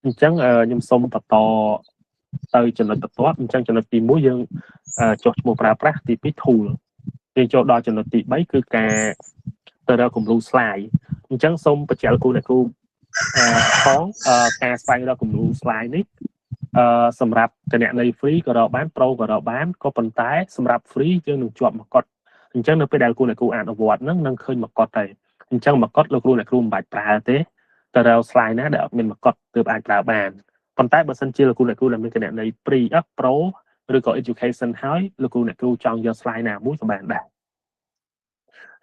អញ្ចឹងខ្ញុំសូមបន្តទៅចំណុចបន្ទាប់អញ្ចឹងចំណុចទី1យើងចុះឈ្មោះប្រើប្រាស់ទី2 tool យើងចូលដល់ចំណុចទី3គឺការទៅរកគំរូ slide អញ្ចឹងសូមបញ្ជាក់លោកគ្រូអ្នកគ្រូផងការស្វែងរកគំរូ slide នេះសម្រាប់គណនី free ក៏រកបាន pro ក៏រកបានក៏ប៉ុន្តែសម្រាប់ free យើងនឹងជាប់មកុដអញ្ចឹងនៅពេលដែលគ្រូអ្នកគ្រូអនុវត្តហ្នឹងនឹងឃើញមកុដហើយអញ្ចឹងមកុដលោកគ្រូអ្នកគ្រូមិនបាច់ប្រើទេទៅរក slide ណាដែលអត់មានមកុដទើបអាចប្រើបានប៉ុន្តែបើសិនជាលោកគ្រូអ្នកគ្រូដែលមានគណនី free pro ឬក៏ education ហើយលោកគ្រូអ្នកគ្រូចង់យក slide ណាមួយក៏បានដែរ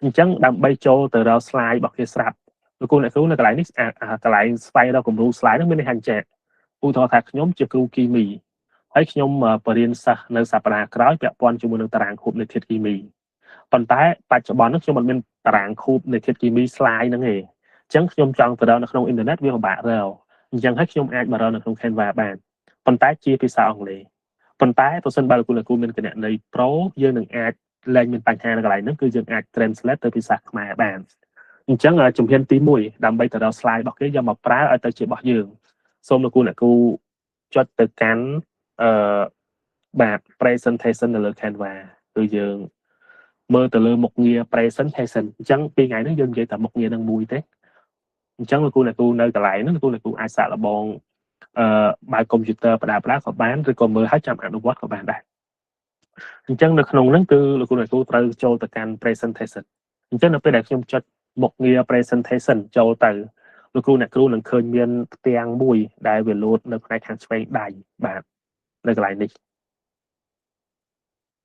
អញ្ចឹងដើម្បីចូលទៅរក slide របស់គេស្រាប់លោកគ្រូអ្នកគ្រូនៅកន្លែងនេះកន្លែងស្វែងរកគំរូ slide ហ្នឹងមានន័យថាអញ្ចឹងឧទាហរណ៍ថាខ្ញុំជាគ្រូគីមីហើយខ្ញុំបរៀនសិស្សនៅសប្តាហ៍ក្រោយពាក់ព័ន្ធជាមួយនឹងតារាងខួបនៃធាតុគីមីប៉ុន្តែបច្ចុប្បន្ននេះខ្ញុំអត់មានតារាងខួបនៃធាតុគីមី slide ហ្នឹងទេអញ្ចឹងខ្ញុំចង់ទៅរកនៅក្នុងអ៊ីនធឺណិតវាពិបាករកអញ្ចឹងហើយខ្ញុំអាចមករកនៅក្នុង Canva បានប៉ុន្តែជាភាសាអង់គ្លេសប៉ុន្តែប្រសិនបើលោកគ្រូអ្នកគ្រូមានគណនី Pro យើងនឹងអាចលែងមានបញ្ហានៅកន្លែងហ្នឹងគឺយើងអាច translate ទៅភាសាខ្មែរបានអញ្ចឹងជំហានទី1ដើម្បីទៅរក slide របស់គេយកមកប្រើឲ្យទៅជារបស់យើងសូមលោកគ្រូអ្នកគ្រូចុចទៅកាន់បាទ presentation នៅលើ Canva គឺយើងមើលទៅលើមុខងារ presentation អញ្ចឹងពីថ្ងៃនេះយើងនិយាយតែមុខងារនឹងមួយទេអញ្ចឹងលោកគ្រូអ្នកគ្រូនៅកន្លែងហ្នឹងលោកគ្រូអ្នកគ្រូអាចសាកល្បងបើកកុំព្យូទ័របដាបដាក៏បានឬក៏មើលឲ្យចាំអនុវត្តក៏បានដែរអញ្ចឹងនៅក្នុងហ្នឹងគឺលោកគ្រូអ្នកគ្រូត្រូវចូលទៅកាន់ presentation អញ្ចឹងនៅពេលដែលខ្ញុំចុចមុខងារ presentation ចូលទៅលោកគ្រូអ្នកគ្រូនឹងឃើញមានផ្ទាំងមួយដែលវាលោតនៅផ្នែកខាងឆ្វេងដៃបាទនៅកន្លែងនេះ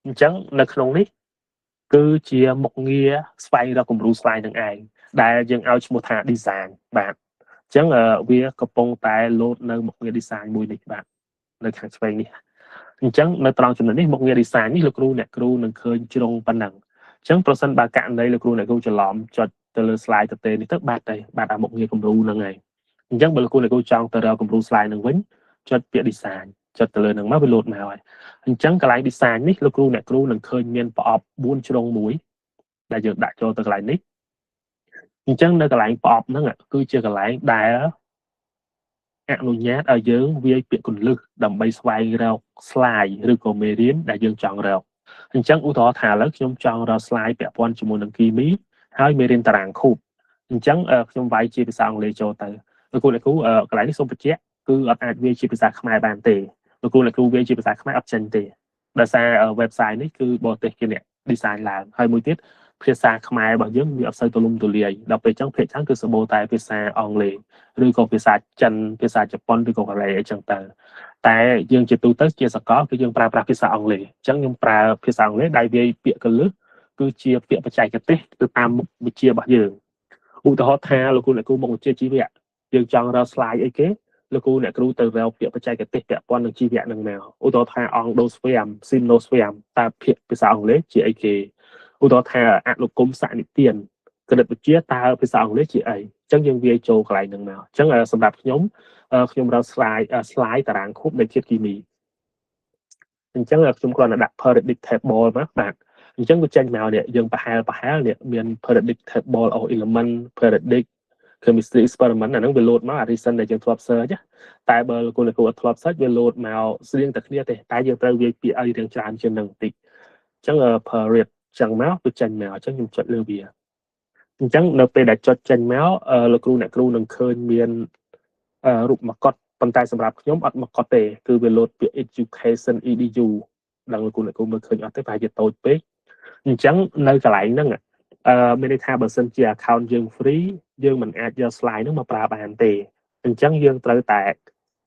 អញ្ចឹងនៅក្នុងនេះគឺជាមុខងារស្វែងរកគំរូ slide នឹងឯងដែលយើងឲ្យឈ្មោះថា design បាទអញ្ចឹងវាកំពុងតែលោតនៅមុខងារ design មួយនេះបាទនៅខាងឆ្វេងនេះអញ្ចឹងនៅត្រង់ចំណុចនេះមុខងារ design នេះលោកគ្រូអ្នកគ្រូនឹងឃើញជ្រុងប៉ុណ្ណឹងអញ្ចឹងប្រសិនបើករណីលោកគ្រូអ្នកគ្រូច្រឡំចុចទៅលើ slide ទៅទេនេះទៅបាត់ទៅបាត់អាមុខងារគំរូហ្នឹងហើយអញ្ចឹងបើលោកគ្រូអ្នកគ្រូចង់ទៅរកគំរូ slide ហ្នឹងវិញចុចពាក្យ design ចុចទៅលើហ្នឹងមកវាលោតមកហើយអញ្ចឹងកន្លែង design នេះលោកគ្រូអ្នកគ្រូនឹងឃើញមានប្រអប់4ជ្រុងមួយដែលយើងដាក់ចូលទៅកន្លែងនេះអញ្ចឹងនៅកន្លែងប្រអប់ហ្នឹងគឺជាកន្លែងដែលអនុញ្ញាតឲ្យយើងវាយពាក្យគន្លឹះដើម្បីស្វែងរក slide ឬក៏មេរៀនដែលយើងចង់រកអញ្ចឹងឧទាហរណ៍ថាឥឡូវខ្ញុំចង់រក slide ពាក់ព័ន្ធជាមួយនឹងគីមីហើយមេរៀនតារាងខូបអញ្ចឹងខ្ញុំវាយជាភាសាអង់គ្លេសចូលទៅលោកគ្រូអ្នកគ្រូកន្លែងនេះសូមបញ្ជាក់គឺអត់អាចវាយជាភាសាខ្មែរបានទេលោកគ្រូអ្នកគ្រូវាយជាភាសាខ្មែរអត់ចេញទេដោយសារ website នេះគឺបរទេសគេអ្នក design ឡើងហើយមួយទៀតភាសាខ្មែររបស់យើងវាអត់សូវទូលំទូលាយដល់ពេលអញ្ចឹងភាគច្រើនគឺសម្បូរតែភាសាអង់គ្លេសឬក៏ភាសាចិនភាសាជប៉ុនឬក៏កូរ៉េអីចឹងទៅតែយើងជាទូទៅជាសកលគឺយើងប្រើប្រាស់ភាសាអង់គ្លេសអញ្ចឹងខ្ញុំប្រើភាសាអង់គ្លេសដែលវាយពាក្យកលឹះគឺជាពាក្យបច្ចេកទេសទៅតាមមុខវិជ្ជារបស់យើងឧទាហរណ៍ថាលោកគ្រូអ្នកគ្រូមុខវិជ្ជាជីវៈយើងចង់រក slide អីគេលោកគ្រូអ្នកគ្រូទៅរកពាក្យបច្ចេកទេសពាក់ព័ន្ធនឹងជីវៈនឹងមកឧទាហរណ៍ថា angiosperm gymnosperm តើពាក្យភាសាអង់គ្លេសជាអីគេឧទាហរណ៍ថាអនុគមសនិទានគណិតវិទ្យាតើភាសាអង់គ្លេសជាអីអញ្ចឹងយើងវាយចូលកន្លែងហ្នឹងមកអញ្ចឹងសម្រាប់ខ្ញុំខ្ញុំរក slide តារាងខួបនៃជាតិគីមីអញ្ចឹងខ្ញុំគ្រាន់តែដាក់ periodic table មកបាទអញ្ចឹងវាចេញមកនេះយើងប្រហែលប្រហែលនេះមាន periodic table of element periodic chemistry experiment អាហ្នឹងវាលោតមកអា recent ដែលយើងធ្លាប់ search តែបើលោកគ្រូអ្នកគ្រូអត់ធ្លាប់ search វាលោតមកស្រៀងតែគ្នាទេតែយើងត្រូវវាយពាក្យឲ្យរៀងច្រើនជាងនឹងបន្តិចអញ្ចឹង period ចឹងមកវាចេញមកអញ្ចឹងខ្ញុំចុចលើវាអញ្ចឹងនៅពេលដែលចុចចេញមកលោកគ្រូអ្នកគ្រូនឹងឃើញមានរូបមកុដប៉ុន្តែសម្រាប់ខ្ញុំអត់មកុដទេគឺវាលោតពាក្យ education edu ដឹងលោកគ្រូអ្នកគ្រូមើលឃើញអត់ទេប្រហែលជាតូចពេកអញ្ចឹងនៅកន្លែងហ្នឹងមានន័យថាបើសិនជា account យើង free យើងមិនអាចយក slide ហ្នឹងមកប្រើបានទេអញ្ចឹងយើងត្រូវតែ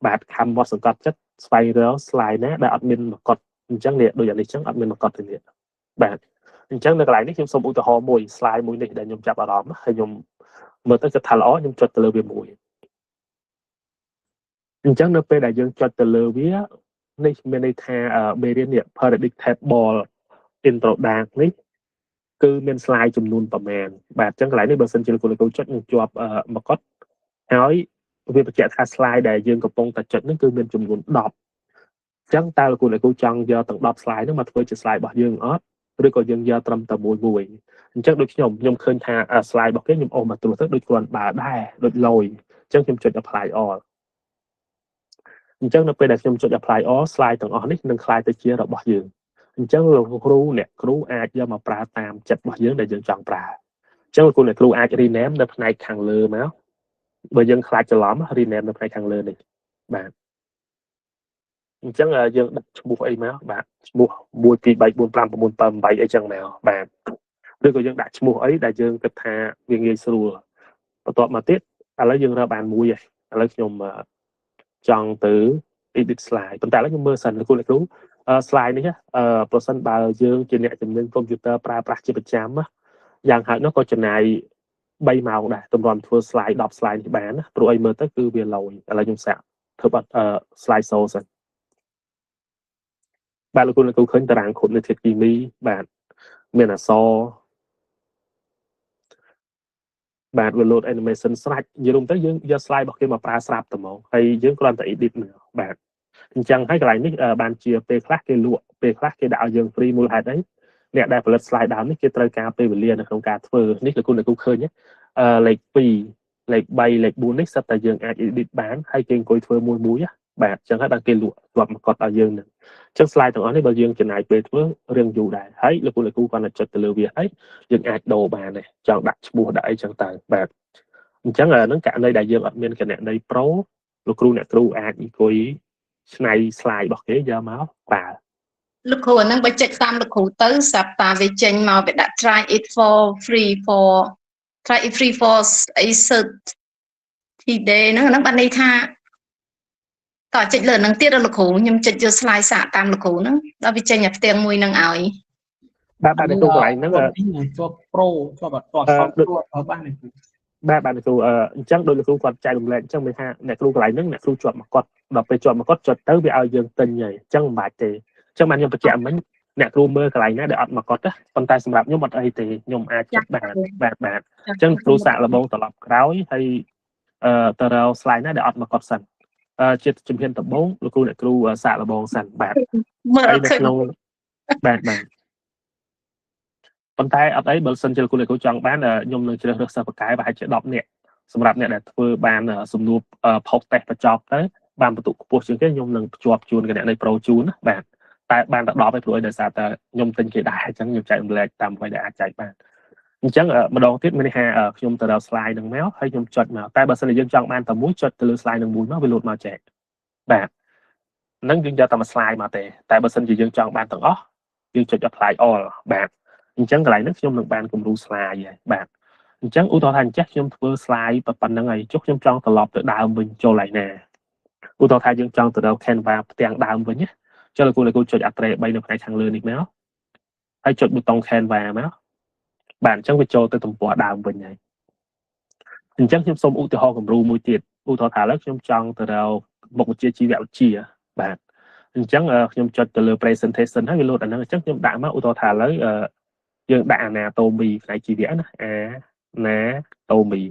បាទខំវត្តសង្កត់ចិត្តស្វែងរក slide ណាដែលអត់មានមកុដអញ្ចឹងនេះដូចអានេះអញ្ចឹងអត់មានមកុដទេនេះបាទអញ្ចឹងនៅកន្លែងនេះខ្ញុំសូមឧទាហរណ៍មួយ slide មួយនេះដែលខ្ញុំចាប់អារម្មណ៍ហើយខ្ញុំមើលទៅគិតថាល្អខ្ញុំចុចទៅលើវាមួយអញ្ចឹងនៅពេលដែលយើងចុចទៅលើវានេះមានន័យថាមេរៀននេះ periodic table introduction នេះគឺមាន slide ចំនួនប្រមាណបាទអញ្ចឹងកន្លែងនេះបើសិនជាលោកគ្រូចុចនឹងជាប់មកុដហើយវាបញ្ជាក់ថា slide ដែលយើងកំពុងតែចុចហ្នឹងគឺមានចំនួន10អញ្ចឹងតើលោកគ្រូអ្នកគ្រូចង់យកទាំង10 slide ហ្នឹងមកធ្វើជា slide របស់យើងអត់ឬក៏យើងយកត្រឹមតែមួយមួយអញ្ចឹងដូចខ្ញុំខ្ញុំឃើញថា slide របស់គេខ្ញុំអូសមកត្រួសទៅដូចគ្រាន់បើដែរដូចលយអញ្ចឹងខ្ញុំចុច apply all អញ្ចឹងនៅពេលដែលខ្ញុំចុច apply all slide ទាំងអស់នេះនឹងក្លាយទៅជារបស់យើងអញ្ចឹងលោកគ្រូអ្នកគ្រូអាចយកមកប្រើតាមចិត្តរបស់យើងដែលយើងចង់ប្រើអញ្ចឹងលោកគ្រូអ្នកគ្រូអាច rename នៅផ្នែកខាងលើមកបើយើងខ្លាចច្រឡំ rename នៅផ្នែកខាងលើនេះបាទអញ្ចឹងយើងដាក់ឈ្មោះអីមកបាទឈ្មោះ1 2 3 4 5 6 7 8អីចឹងមកបាទឬក៏យើងដាក់ឈ្មោះអីដែលយើងគិតថាវាងាយស្រួលបន្ទាប់មកទៀតឥឡូវយើងរើបានមួយហើយឥឡូវខ្ញុំចង់ទៅ edit slide ប៉ុន្តែឥឡូវខ្ញុំមើលសិនលោកគ្រូអ្នកគ្រូ slide នេះប្រសិនបើយើងជាអ្នកជំនាញកុំព្យូទ័រប្រើប្រាស់ជាប្រចាំយ៉ាងហោចនោះក៏ចំណាយ3ម៉ោងដែរទម្រាំធ្វើ slide 10 slide នេះបានណាព្រោះអីមើលទៅគឺវាឡយឥឡូវខ្ញុំសាកធ្វើបាត់ slide show សិនបាទលោកគ្រូអ្នកគ្រូឃើញតារាងខុតនៃធាតុគីមីបាទមានអក្សរបាទវា load animation ស្រេចនិយាយរួមទៅយើងយក slide របស់គេមកប្រើស្រាប់តែហ្មងហើយយើងគ្រាន់តែ edit មកបាទអញ្ចឹងហើយកន្លែងនេះបានជាពេលខ្លះគេលក់ពេលខ្លះគេដាក់ឲ្យយើង free មូលហេតុអីអ្នកដែលផលិត slide ដើមនេះគេត្រូវការពេលវេលានៅក្នុងការធ្វើនេះលោកគ្រូអ្នកគ្រូឃើញលេខ2លេខ3លេខ4នេះសិតតែយើងអាច edit បានហើយគេអង្គុយធ្វើមួយមួយបាទអញ្ចឹងហើយបានគេលក់ស្រាប់មកកត់ឲ្យយើងនឹងអញ្ចឹង slide ទាំងអស់នេះបើយើងចំណាយពេលធ្វើរឿងយូរដែរហើយលោកគ្រូអ្នកគ្រូគាត់តែចុចទៅលើវាហើយយើងអាចដូរបានដែរចង់ដាក់ឈ្មោះដាក់អីចឹងទៅបាទអញ្ចឹងហ្នឹងករណីដែលយើងអត់មានគណនី Pro លោកគ្រូអ្នកគ្រូអាចអង្គុយឆ្នៃ slide របស់គេយកមកប្រើ លោកគ្រូអាហ្នឹងបើចុចតាមលោកគ្រូទៅស្រាប់តាវាចេញមកវាដាក់ try it for free for try it free for អី 30 day ហ្នឹងហ្នឹងបានន័យថាតើចុចលើហ្នឹងទៀតលោកគ្រូខ្ញុំចុចយក slide សាកតាមលោកគ្រូហ្នឹងដល់វាចេញអាផ្ទាំងមួយហ្នឹងឲ្យ បាទបាទគ្រូកន្លែងហ្នឹង ជាប់ Pro ជាប់អត់អត់អត់បានទេគ្រូ បាទបាទគ្រូអញ្ចឹងដោយលោកគ្រូគាត់ចែករំលែកអញ្ចឹងមានថាអ្នកគ្រូកន្លែងហ្នឹងអ្នកគ្រូជាប់មកគាត់ដល់ពេលជាប់មកគាត់ចុចទៅវាឲ្យយើងទិញហើយអញ្ចឹងមិនបាច់ទេអញ្ចឹងបានខ្ញុំបញ្ជាក់មិញអ្នកគ្រូមើលកន្លែងណាដែលអត់មកគាត់ណាប៉ុន្តែសម្រាប់ខ្ញុំអត់អីទេខ្ញុំអាចចុចបានបាទបាទអញ្ចឹងគ្រូសាកល្បងត្រឡប់ក្រោយហើយអឺទៅរក slide ណាដែលអត់មកគាត់សិនអឺជាជំហានដំបូងលោកគ្រូអ្នកគ្រូសាកល្បងសិនបាទ មើលអត់ឃើញ ក្នុងបាទបាទប៉ុន្តែអត់អីបើសិនជាលោកគ្រូអ្នកគ្រូចង់បានខ្ញុំនឹងជ្រើសរើសសិស្សពូកែប្រហែលជា10នាក់សម្រាប់អ្នកដែលធ្វើបានសំណួរផុសតេស្តបញ្ចប់ទៅបានបន្ទុកខ្ពស់ជាងគេខ្ញុំនឹងភ្ជាប់ជូនគណនី Pro ជូនណាបាទតែបានតែ10ឯងព្រោះដោយសារតែខ្ញុំទិញគេដែរអញ្ចឹងខ្ញុំចែករំលែកតាមអ្វីដែលអាចចែកបានអញ្ចឹងម្ដងទៀតមានន័យថាខ្ញុំទៅរក slide ហ្នឹងមកហើយខ្ញុំចុចមកតែបើសិនជាយើងចង់បានតែមួយចុចទៅលើ slide ហ្នឹងមួយមកវាលោតមកចែកបាទហ្នឹងយើងយកតែមួយ slide មកទេតែបើសិនជាយើងចង់បានទាំងអស់យើងចុច apply all បាទអញ្ចឹងកន្លែងនេះខ្ញុំនឹងបានគំរូ slide ហើយបាទអញ្ចឹងឧទាហរណ៍ថាអញ្ចេះខ្ញុំធ្វើ slide ប៉ុណ្្នឹងហើយចុះខ្ញុំចង់ត្រឡប់ទៅដើមវិញចូលឯណាឧទាហរណ៍ថាយើងចង់ទៅរក Canva ផ្ទាំងដើមវិញណាចុះលោកគ្រូលោកគ្រូចុចអត្រេ3នៅផ្នែកខាងលើនេះមកហើយចុចប៊ូតុង Canva មកបាទអញ្ចឹងវាចូលទៅទំព័រដើមវិញហើយអញ្ចឹងខ្ញុំសូមឧទាហរណ៍គំរូមួយទៀតឧទាហរណ៍ថាឥឡូវខ្ញុំចង់ទៅរកមុខវិជ្ជាជីវវិទ្យាបាទអញ្ចឹងខ្ញុំចុចទៅលើ presentation ហើយវាលោតអាហ្នឹងអញ្ចឹងខ្ញុំដាក់មកឧទាហរណ៍ថាឥឡូវយើងដាក់ anatomy ផ្នែកជីវៈណា anatomy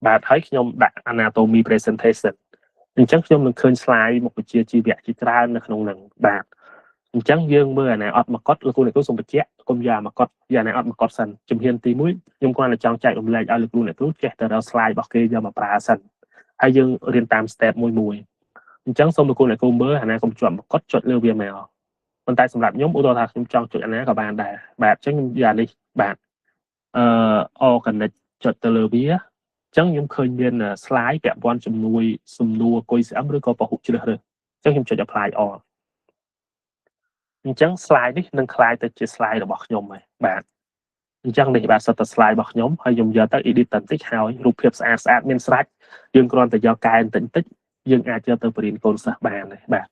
បាទហើយខ្ញុំដាក់ anatomy presentation អញ្ចឹងខ្ញុំនឹងឃើញ slide មុខវិជ្ជាជីវៈជាច្រើននៅក្នុងហ្នឹងបាទអញ្ចឹងយើងមើលអាណាអត់មកកត់លោកគ្រូអ្នកគ្រូសូមបញ្ជាក់កុំយកមកកត់យកអាណាអត់មកកត់សិនជំហានទី1ខ្ញុំគ្រាន់តែចង់ចែករំលែកឲ្យលោកគ្រូអ្នកគ្រូចេះតែរក slide របស់គេយកមកប្រើសិនហើយយើងរៀនតាម step មួយមួយអញ្ចឹងសូមលោកគ្រូអ្នកគ្រូមើលអាណាកុំជាប់មកកត់ចុចលើវាមកប៉ុន្តែសម្រាប់ខ្ញុំឧទាហរណ៍ថាខ្ញុំចង់ចុចអាណាក៏បានដែរបាទអញ្ចឹងខ្ញុំយកអានេះបាទអឺ organic ចុចទៅលើវាអញ្ចឹងខ្ញុំឃើញមាន slide ពាក់ព័ន្ធជំនួយសំណួរ QCM ឬក៏ពហុជ្រើសរើសអញ្ចឹងខ្ញុំចុច apply all អញ្ចឹង slide នេះនឹងក្លាយទៅជា slide របស់ខ្ញុំហើយបាទអញ្ចឹងនេះបាទសិតតែ slide របស់ខ្ញុំហើយខ្ញុំយកទៅ edit បន្តិចហើយរូបភាពស្អាតស្អាតមានស្រេចយើងគ្រាន់តែយកកែបន្តិចបន្តិចយើងអាចយកទៅបរៀនកូនសិស្សបានដែរបាទ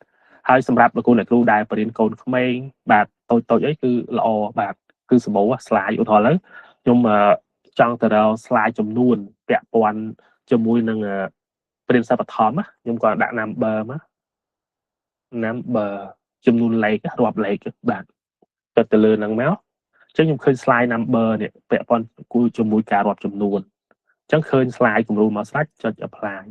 ហើយសម្រាប់លោកគ្រូអ្នកគ្រូដែលបរៀនកូនក្មេងបាទតូចតូចអីគឺល្អបាទគឺសម្បូរ slide ឧទាហរណ៍ឥឡូវខ្ញុំចង់ទៅរក slide ចំនួនពាក់ព័ន្ធជាមួយនឹងព្រានសិស្សបឋមខ្ញុំក៏ដាក់ number មក number ចំនួនលេខរាប់លេខបាទចុចទៅលើហ្នឹងមកអញ្ចឹងខ្ញុំឃើញ slide number នេះពាក់ព័ន្ធគូជាមួយការរាប់ចំនួនអញ្ចឹងឃើញ slide គំរូមកស្រេចចុច apply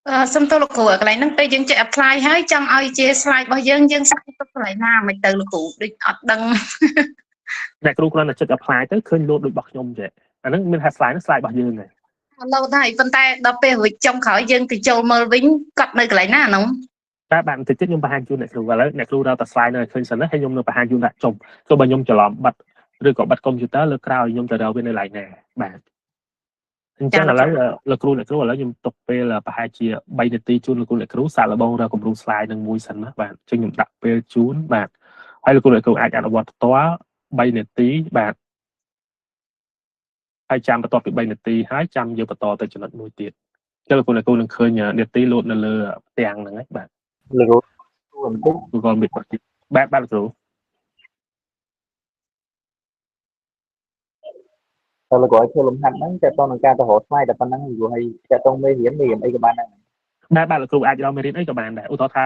អឺសុំទោសលោកគ្រូកន្លែងហ្នឹងពេលយើងចុច apply ហើយចង់ឲ្យជា slide របស់យើងយើងសាក់ទុកកន្លែងណាមិនទៅលោកគ្រូដូចអត់ដឹង។ អ្នកគ្រូគ្រាន់តែចុច apply ទៅឃើញលោតដូចរបស់ខ្ញុំចេះអាហ្នឹងមានថា slide ហ្នឹង slide របស់យើងហើយ លោតហើយប៉ុន្តែដល់ពេលរួចចុងក្រោយយើងទៅចូលមើលវិញគាត់នៅកន្លែងណាហ្នឹង តែបាទបន្តិចទៀតខ្ញុំបង្ហាញជូនអ្នកគ្រូឥឡូវអ្នកគ្រូរកតែ slide នៅឲ្យឃើញសិនណាហើយខ្ញុំនឹងបង្ហាញជូនថាចុំទោះបើខ្ញុំច្រឡំបិទឬក៏បិទកុំព្យូទ័រលើក្រោយខ្ញុំទៅរកវានៅកន្លែងណាបាទអញ្ចឹងឥឡូវលោកគ្រូអ្នកគ្រូឥឡូវខ្ញុំទុកពេលប្រហែលជា3នាទីជូនលោកគ្រូអ្នកគ្រូសាកល្បងរកគំរូ slide នឹងមួយសិនណាបាទអញ្ចឹងខ្ញុំដាក់ពេលជូនបាទហើយលោកគ្រូអ្នកគ្រូអាចអនុវត្តផ្ទាល់3នាទីបាទហើយចាំបន្ទាប់ពី3នាទីហើយចាំយើងបន្តទៅចំណុចមួយទៀតចឹងលោកគ្រូអ្នកគ្រូនឹងឃើញនាទីលោតនៅលើផ្ទាំងហ្នឹងហើយបាទ លោកគ្រូបន្តិច Google Meet របស់បាទបាទលោកគ្រូ តើលោកគ្រូឲ្យធ្វើលំហាត់ហ្នឹងតើតនឹងការទៅរក slide តែប៉ុណ្្នឹងលោកគ្រូឲ្យតើតងមេរៀនមេរៀនអីក៏បានដែរ បាទបាទលោកគ្រូអាចរកមេរៀនអីក៏បានដែរឧទាហរណ៍ថា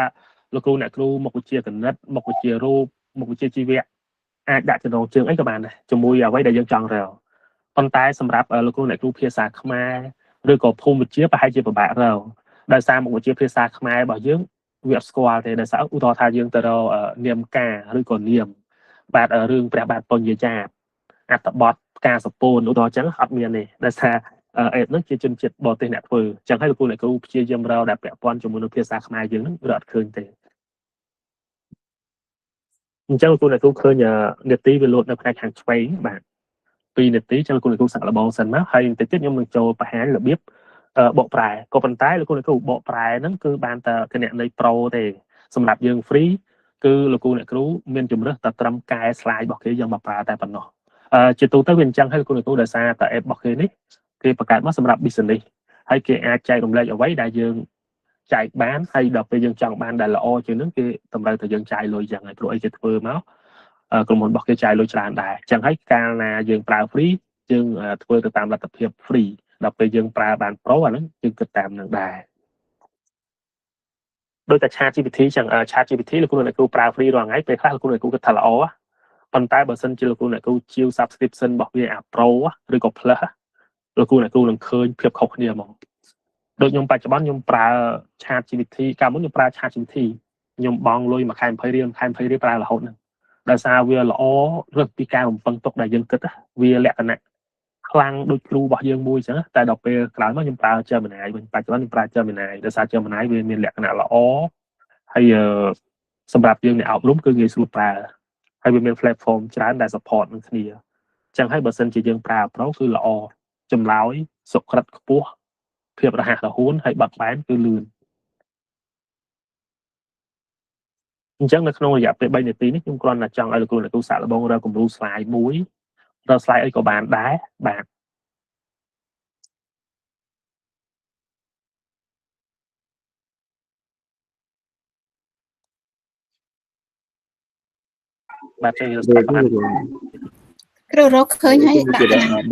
លោកគ្រូអ្នកគ្រូមុខវិជ្ជាគណិតមុខវិជ្ជារូបមុខវិជ្ជាជីវៈអាចដាក់ចំណងជើងអីក៏បានដែរជាមួយអ្វីដែលយើងចង់រកប៉ុន្តែសម្រាប់លោកគ្រូអ្នកគ្រូភាសាខ្មែរឬក៏ភូមិវិទ្យាប្រហែលជាពិបាករកដោយសារមុខវិជ្ជាភាសាខ្មែររបស់យើងវាអត់ស្គាល់ទេដោយសារឧទាហរណ៍ថាយើងទៅរកនាមការឬក៏នាមបាទរឿងព្រះបាទពញាចាតអត្ថបទផ្កាសពូនឧទាហរណ៍ចឹងអត់មានទេដោយសារអេបហ្នឹងជាជនជាតិបរទេសអ្នកធ្វើចឹងហើយលោកគ្រូអ្នកគ្រូព្យាយាមរកដែលពាក់ព័ន្ធជាមួយនឹងភាសាខ្មែរយើងហ្នឹងរកអត់ឃើញទេអញ្ចឹងលោកគ្រូអ្នកគ្រូឃើញនាទីវាលោតនៅផ្នែកខាងឆ្វេងបាទ2នាទីចឹងលោកគ្រូអ្នកគ្រូសាកល្បងសិនមកហើយបន្តិចទៀតខ្ញុំនឹងចូលបង្ហាញរបៀបបកប្រែក៏ប៉ុន្តែលោកគ្រូអ្នកគ្រូបកប្រែហ្នឹងគឺបានតែគណនី Pro ទេសម្រាប់យើង free គឺលោកគ្រូអ្នកគ្រូមានជំរើសតែត្រឹមកែ slide របស់គេយកមកប្រើតែប៉ុណ្ណោះជាទូទៅវាអញ្ចឹងហើយលោកគ្រូអ្នកគ្រូដោយសារតែ app របស់គេនេះគេបង្កើតមកសម្រាប់ business ហើយគេអាចចែករំលែកអ្វីដែលយើងចែកបានហើយដល់ពេលយើងចង់បានដែលល្អជាងនឹងគេតម្រូវតែយើងចាយលុយចឹងហើយព្រោះអីគេធ្វើមកក្រុមហ៊ុនរបស់គេចាយលុយច្រើនដែរចឹងហើយកាលណាយើងប្រើ free យើងធ្វើទៅតាមលទ្ធភាព free ដល់ពេលយើងប្រើបាន Pro អាហ្នឹងយើងគិតតាមនឹងដែរដូចតែ Chat GPT ចឹង Chat GPT លោកគ្រូអ្នកគ្រូប្រើ free រាល់ថ្ងៃពេលខ្លះលោកគ្រូអ្នកគ្រូគិតថាល្អប៉ុន្តែបើសិនជាលោកគ្រូអ្នកគ្រូជាវ subscription របស់វាអា Pro ឬក៏ Plus លោកគ្រូអ្នកគ្រូនឹងឃើញភាពខុសគ្នាហ្មងដូចខ្ញុំបច្ចុប្បន្នខ្ញុំប្រើ Chat GPT កាលមុនខ្ញុំប្រើ Chat GPT ខ្ញុំបង់លុយមួយខែ20រៀលមួយខែ20រៀលប្រើរហូតហ្នឹងដោយសារវាល្អលើសពីការរំពឹងទុកដែលយើងគិតវាលក្ខណៈខ្លាំងដូចគ្រូរបស់យើងមួយអញ្ចឹងតែដល់ពេលក្រោយមកខ្ញុំប្រើ Gemini វិញបច្ចុប្បន្នខ្ញុំប្រើ Gemini ដោយសារ Gemini វាមានលក្ខណៈល្អហើយសម្រាប់យើងអ្នកអប់រំគឺងាយស្រួលប្រើហើយវាមាន platform ច្រើនដែល support នឹងគ្នាអញ្ចឹងហើយបើសិនជាយើងប្រើ Pro គឺល្អចម្លើយសុក្រិតខ្ពស់ភាពរហ័សរហួនហើយបត់បែនគឺលឿនអញ្ចឹងនៅក្នុងរយៈពេល3នាទីនេះខ្ញុំគ្រាន់តែចង់ឲ្យលោកគ្រូអ្នកគ្រូសាកល្បងរកគំរូ slide មួយរក slide អីក៏បានដែរបាទបាទចេញយកស្ដាប់បាន គ្រូរកឃើញហើយដាក់ បាទ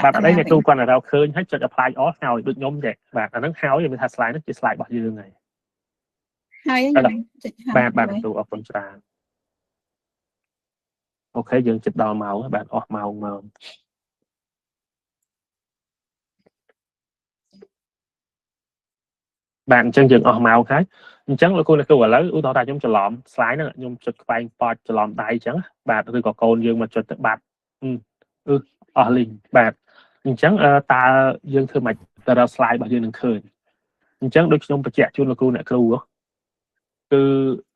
បាទអត់អីអ្នកគ្រូគាត់តែរកឃើញហើយចុច apply all ហើយដូចខ្ញុំចេះបាទអាហ្នឹងហើយមានថា slide ហ្នឹងជា slide របស់យើងហើយ ហើយខ្ញុំចុចហើយ បាទបាទគ្រូអរគុណច្រើន OK យើងជិតដល់ម៉ោងហើយបាទអស់ម៉ោងមកបាទអញ្ចឹងយើងអស់ម៉ោងហើយអញ្ចឹងលោកគ្រូអ្នកគ្រូឥឡូវឧទាហរណ៍ថាខ្ញុំច្រឡំ slide ហ្នឹងខ្ញុំចុចខ្វែងប៉ចច្រឡំដៃអញ្ចឹងបាទឬក៏កូនយើងមកចុចទៅបាត់អឺអស់លីងបាទអញ្ចឹងតើយើងធ្វើម៉េចទៅរក slide របស់យើងនឹងឃើញអញ្ចឹងដូចខ្ញុំបញ្ជាក់ជូនលោកគ្រូអ្នកគ្រូគឺ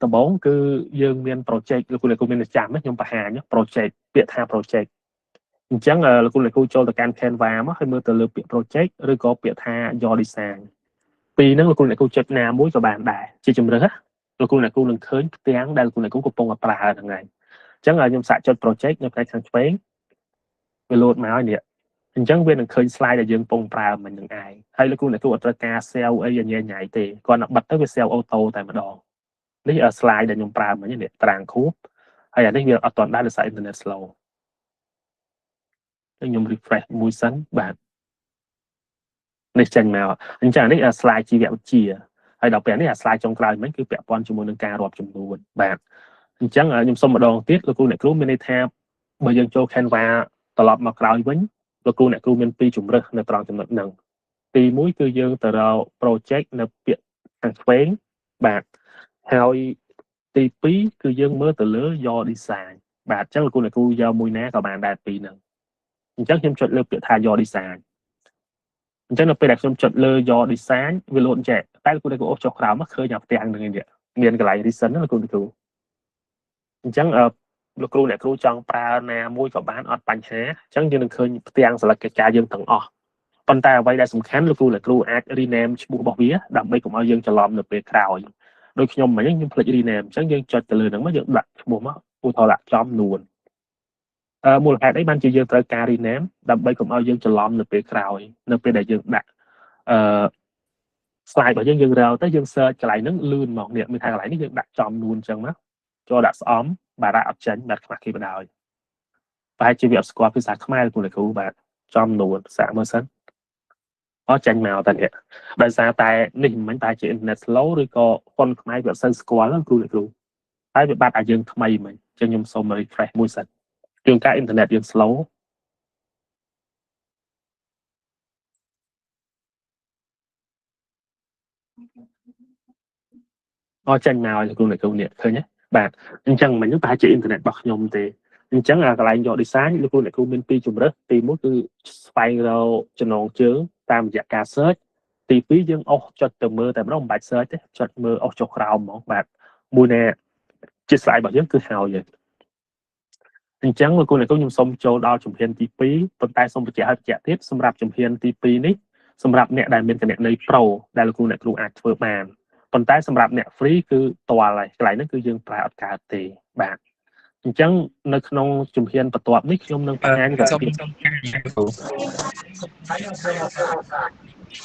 ដំបូងគឺយើងមាន project លោកគ្រូអ្នកគ្រូមានចាំខ្ញុំបង្ហាញ project ពាក្យថា project អញ្ចឹងលោកគ្រូអ្នកគ្រូចូលទៅកាន់ Canva មកហើយមើលទៅលើពាក្យ project ឬក៏ពាក្យថា your design ពីរហ្នឹងលោកគ្រូអ្នកគ្រូចុចណាមួយក៏បានដែរជាជំរើសលោកគ្រូអ្នកគ្រូនឹងឃើញផ្ទាំងដែលលោកគ្រូអ្នកគ្រូកំពុងតែប្រើហ្នឹងហើយអញ្ចឹងខ្ញុំសាកចុច project នៅផ្នែកខាងឆ្វេងវាលោតមកហើយនេះអញ្ចឹងវានឹងឃើញ slide ដែលយើងកំពុងប្រើមិញនឹងឯងហើយលោកគ្រូអ្នកគ្រូអត់ត្រូវការ save អីញ៉ៃញ៉ៃទេគាត់តែបិទទៅវា save auto តែម្ដងនេះ slide ដែលខ្ញុំប្រើមិញនេះត្រាងខួបហើយអានេះវាអត់ទាន់ដែរដោយសារ internet slow ខ្ញុំ refresh មួយសិនបាទនេះចេញមកអញ្ចឹងនេះ slide ជីវវិទ្យាហើយដល់ពេលនេះអា slide ចុងក្រោយមិញគឺពាក់ព័ន្ធជាមួយនឹងការរាប់ចំនួនបាទអញ្ចឹងខ្ញុំសុំម្ដងទៀតលោកគ្រូអ្នកគ្រូមានន័យថាបើយើងចូល Canva ត្រឡប់មកក្រោយវិញលោកគ្រូអ្នកគ្រូមានពីរជំរើសនៅត្រង់ចំណុចហ្នឹងទី1គឺយើងទៅរក project នៅពាក្យខាងឆ្វេងបាទហើយទី2គឺយើងមើលទៅលើ your design បាទអញ្ចឹងលោកគ្រូអ្នកគ្រូយកមួយណាក៏បានដែរពីរហ្នឹងអញ្ចឹងខ្ញុំចុចលើពាក្យថាយក design អញ្ចឹងនៅពេលដែលខ្ញុំចុចលើយក design វាលោតចេះតែលោកគ្រូអ្នកគ្រូអូសចុះក្រោមមកឃើញអាផ្ទាំងហ្នឹងឯងមានកន្លែង recent ណាលោកគ្រូអ្នកគ្រូអញ្ចឹងលោកគ្រូអ្នកគ្រូចង់ប្រើណាមួយក៏បានអត់បញ្ហាអញ្ចឹងយើងនឹងឃើញផ្ទាំងសិលឹកកិច្ចការយើងទាំងអស់ប៉ុន្តែអ្វីដែលសំខាន់លោកគ្រូអ្នកគ្រូអាច rename ឈ្មោះរបស់វាដើម្បីកុំឲ្យយើងច្រឡំនៅពេលក្រោយដូចខ្ញុំមិញខ្ញុំភ្លេច rename អញ្ចឹងយើងចុចទៅលើហ្នឹងមកយើងដាក់ឈ្មោះមកឧទាហរណ៍ដាក់ចំនួនមូលហេតុអីបានជាយើងត្រូវការ rename ដើម្បីកុំឲ្យយើងច្រឡំនៅពេលក្រោយនៅពេលដែលយើងដាក់អឺ slide របស់យើងយើងរកទៅយើង search កន្លែងហ្នឹងលឿនមកនេះមានថាកន្លែងនេះយើងដាក់ចំនួនអញ្ចឹងមកចូលដាក់ស្អំបាទអត់ចេញបាទខ្មាស់គេបដ ாய் ប្រហែលជាវាអត់ស្គាល់ភាសាខ្មែរលោកគ្រូបាទចំនួនសាកមើលសិនអត់ចេញមកតែនេះដោយសារតែនេះមិនមែនតែជា internet slow ឬក៏ font ខ្មែរវាអត់សូវស្គាល់គ្រូលោកគ្រូហើយវាបាត់ឲ្យយើងថ្មីមិញអញ្ចឹងខ្ញុំសូម refresh មួយសិនជួនកាល internet យើង slow អត់ចេញមកលោកគ្រូអ្នកគ្រូនេះឃើញទេបាទអញ្ចឹងមិញប្រហែលជាអ៊ីនធឺណិតរបស់ខ្ញុំទេអញ្ចឹងកន្លែងយក design លោកគ្រូអ្នកគ្រូមានពីរជម្រើសទី1គឺស្វែងរកចំណងជើងតាមរយៈការ search ទី2យើងអស់ចុចទៅមើលតែម្ដងមិនបាច់ search ទេចុចមើលអស់ចុះក្រោមហ្មងបាទមួយណាជា slide របស់យើងគឺហើយអញ្ចឹងលោកគ្រូអ្នកគ្រូខ្ញុំសូមចូលដល់ជំហានទី2ប៉ុន្តែសូមបញ្ជាក់ឲ្យបញ្ជាក់ទៀតសម្រាប់ជំហានទី2នេះសម្រាប់អ្នកដែលមានគណនី Pro ដែលលោកគ្រូអ្នកគ្រូអាចធ្វើបានប៉ុន្តែសម្រាប់អ្នក free គឺតល់ហើយកន្លែងហ្នឹងគឺយើងប្រើអត់កើតទេបាទអញ្ចឹងនៅក្នុងជំហានបន្ទាប់នេះខ្ញុំនឹងបង្ហាញរបៀប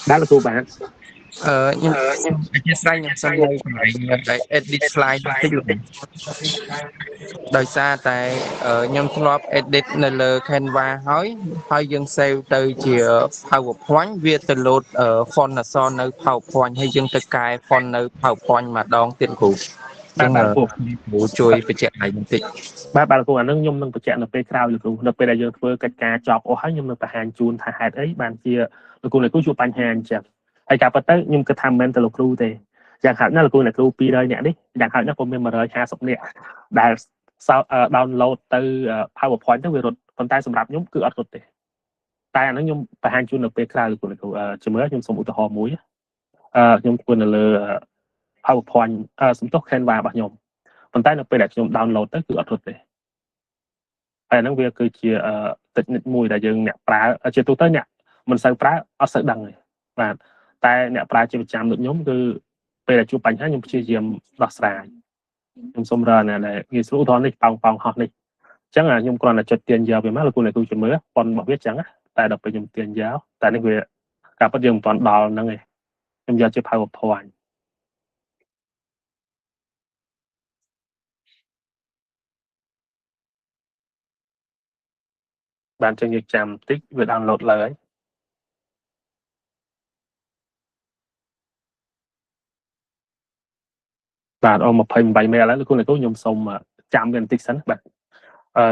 បាទលោកគ្រូបាទ ខ្ញុំអធិស្ឋានខ្ញុំសូមនៅកន្លែងដែល edit slide បន្តិចលោកដោយសារតែខ្ញុំធ្លាប់ edit នៅលើ Canva ហើយហើយយើង save ទៅជា PowerPoint វាទៅ load font អក្សរនៅ PowerPoint ហើយយើងទៅកែ font នៅ PowerPoint ម្ដងទៀតគ្រូ បាទបាទគ្រូជួយបញ្ជាក់ឲ្យបន្តិច បាទបាទគ្រូអានឹងខ្ញុំនឹងបញ្ជាក់នៅពេលក្រោយលោកគ្រូនៅពេលដែលយើងធ្វើកិច្ចការចប់អស់ហើយខ្ញុំនឹងបង្ហាញជូនថាហេតុអីបានជាលោកគ្រូអ្នកគ្រូជួបបញ្ហាអញ្ចឹងហើយការពិតទៅខ្ញុំគិតថាមិនមែនតែលោកគ្រូទេយ៉ាងហោចណាស់លោកគ្រូអ្នកគ្រូ200នាក់នេះយ៉ាងហោចណាស់ក៏មាន150នាក់ដែល download ទៅ PowerPoint ទៅវារត់ប៉ុន្តែសម្រាប់ខ្ញុំគឺអត់រត់ទេតែអានឹងខ្ញុំបង្ហាញជូននៅពេលក្រោយលោកគ្រូអ្នកគ្រូជំរឿខ្ញុំសូមឧទាហរណ៍មួយខ្ញុំធ្វើនៅលើ PowerPoint សំទោស Canva របស់ខ្ញុំប៉ុន្តែនៅពេលដែលខ្ញុំ download ទៅគឺអត់រត់ទេហើយហ្នឹងវាគឺជា technique មួយដែលយើងអ្នកប្រើជាទូទៅអ្នកមិនសូវប្រើអត់សូវដឹងទេបាទតែអ្នកប្រើជាប្រចាំដូចខ្ញុំគឺពេលដែលជួបបញ្ហាខ្ញុំព្យាយាមដោះស្រាយខ្ញុំសូមរកណាដែលងាយស្រួលឧទាហរណ៍នេះប៉ោងប៉ោងហោះនេះអញ្ចឹងខ្ញុំគ្រាន់តែចុចទាញយកវាមកលោកគ្រូអ្នកគ្រូជំរឿប៉ុនរបស់វាអញ្ចឹងតែដល់ពេលខ្ញុំទាញយកតែនេះវាការពិតយើងមិនទាន់ដល់ហ្នឹងឯងខ្ញុំយកជា PowerPoint បានចឹងយើងចាំតិចវា download លើហើយបាទអ28មេឥឡូវលោកគ្រូអ្នកគ្រូខ្ញុំសូមចាំវាបន្តិចសិនបាទ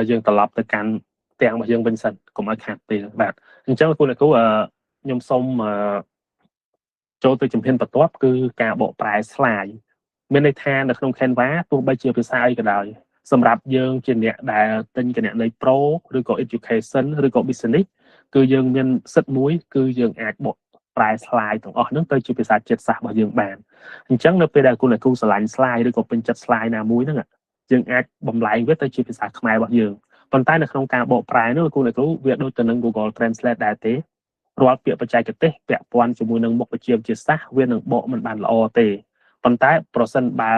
យើងត្រឡប់ទៅកាន់ផ្ទាំងរបស់យើងវិញសិនកុំឲ្យខាតពេលបាទអញ្ចឹងលោកគ្រូអ្នកគ្រូខ្ញុំសូមចូលទៅជំហានបន្ទាប់គឺការបកប្រែ slide មានន័យថានៅក្នុង Canva ទោះបីជាភាសាអីក៏ដោយសម្រាប់យើងជាអ្នកដែលទិញគណនី Pro ឬក៏ Education ឬក៏ Business គឺយើងមានសិទ្ធិមួយគឺយើងអាចបកប្រែ slide ទាំងអស់ហ្នឹងទៅជាភាសាជាតិសាសន៍របស់យើងបានអញ្ចឹងនៅពេលដែលគ្រូស្រឡាញ់ slide ឬក៏ពេញចិត្ត slide ណាមួយហ្នឹងយើងអាចបំលែងវាទៅជាភាសាខ្មែររបស់យើងប៉ុន្តែនៅក្នុងការបកប្រែនោះគ្រូវាដូចទៅនឹង Google Translate ដែរទេរាល់ពាក្យបច្ចេកទេសពាក់ព័ន្ធជាមួយនឹងមុខវិជ្ជាវិទ្យាសាស្ត្រវានឹងបកមិនបានល្អទេប៉ុន្តែប្រសិនបើ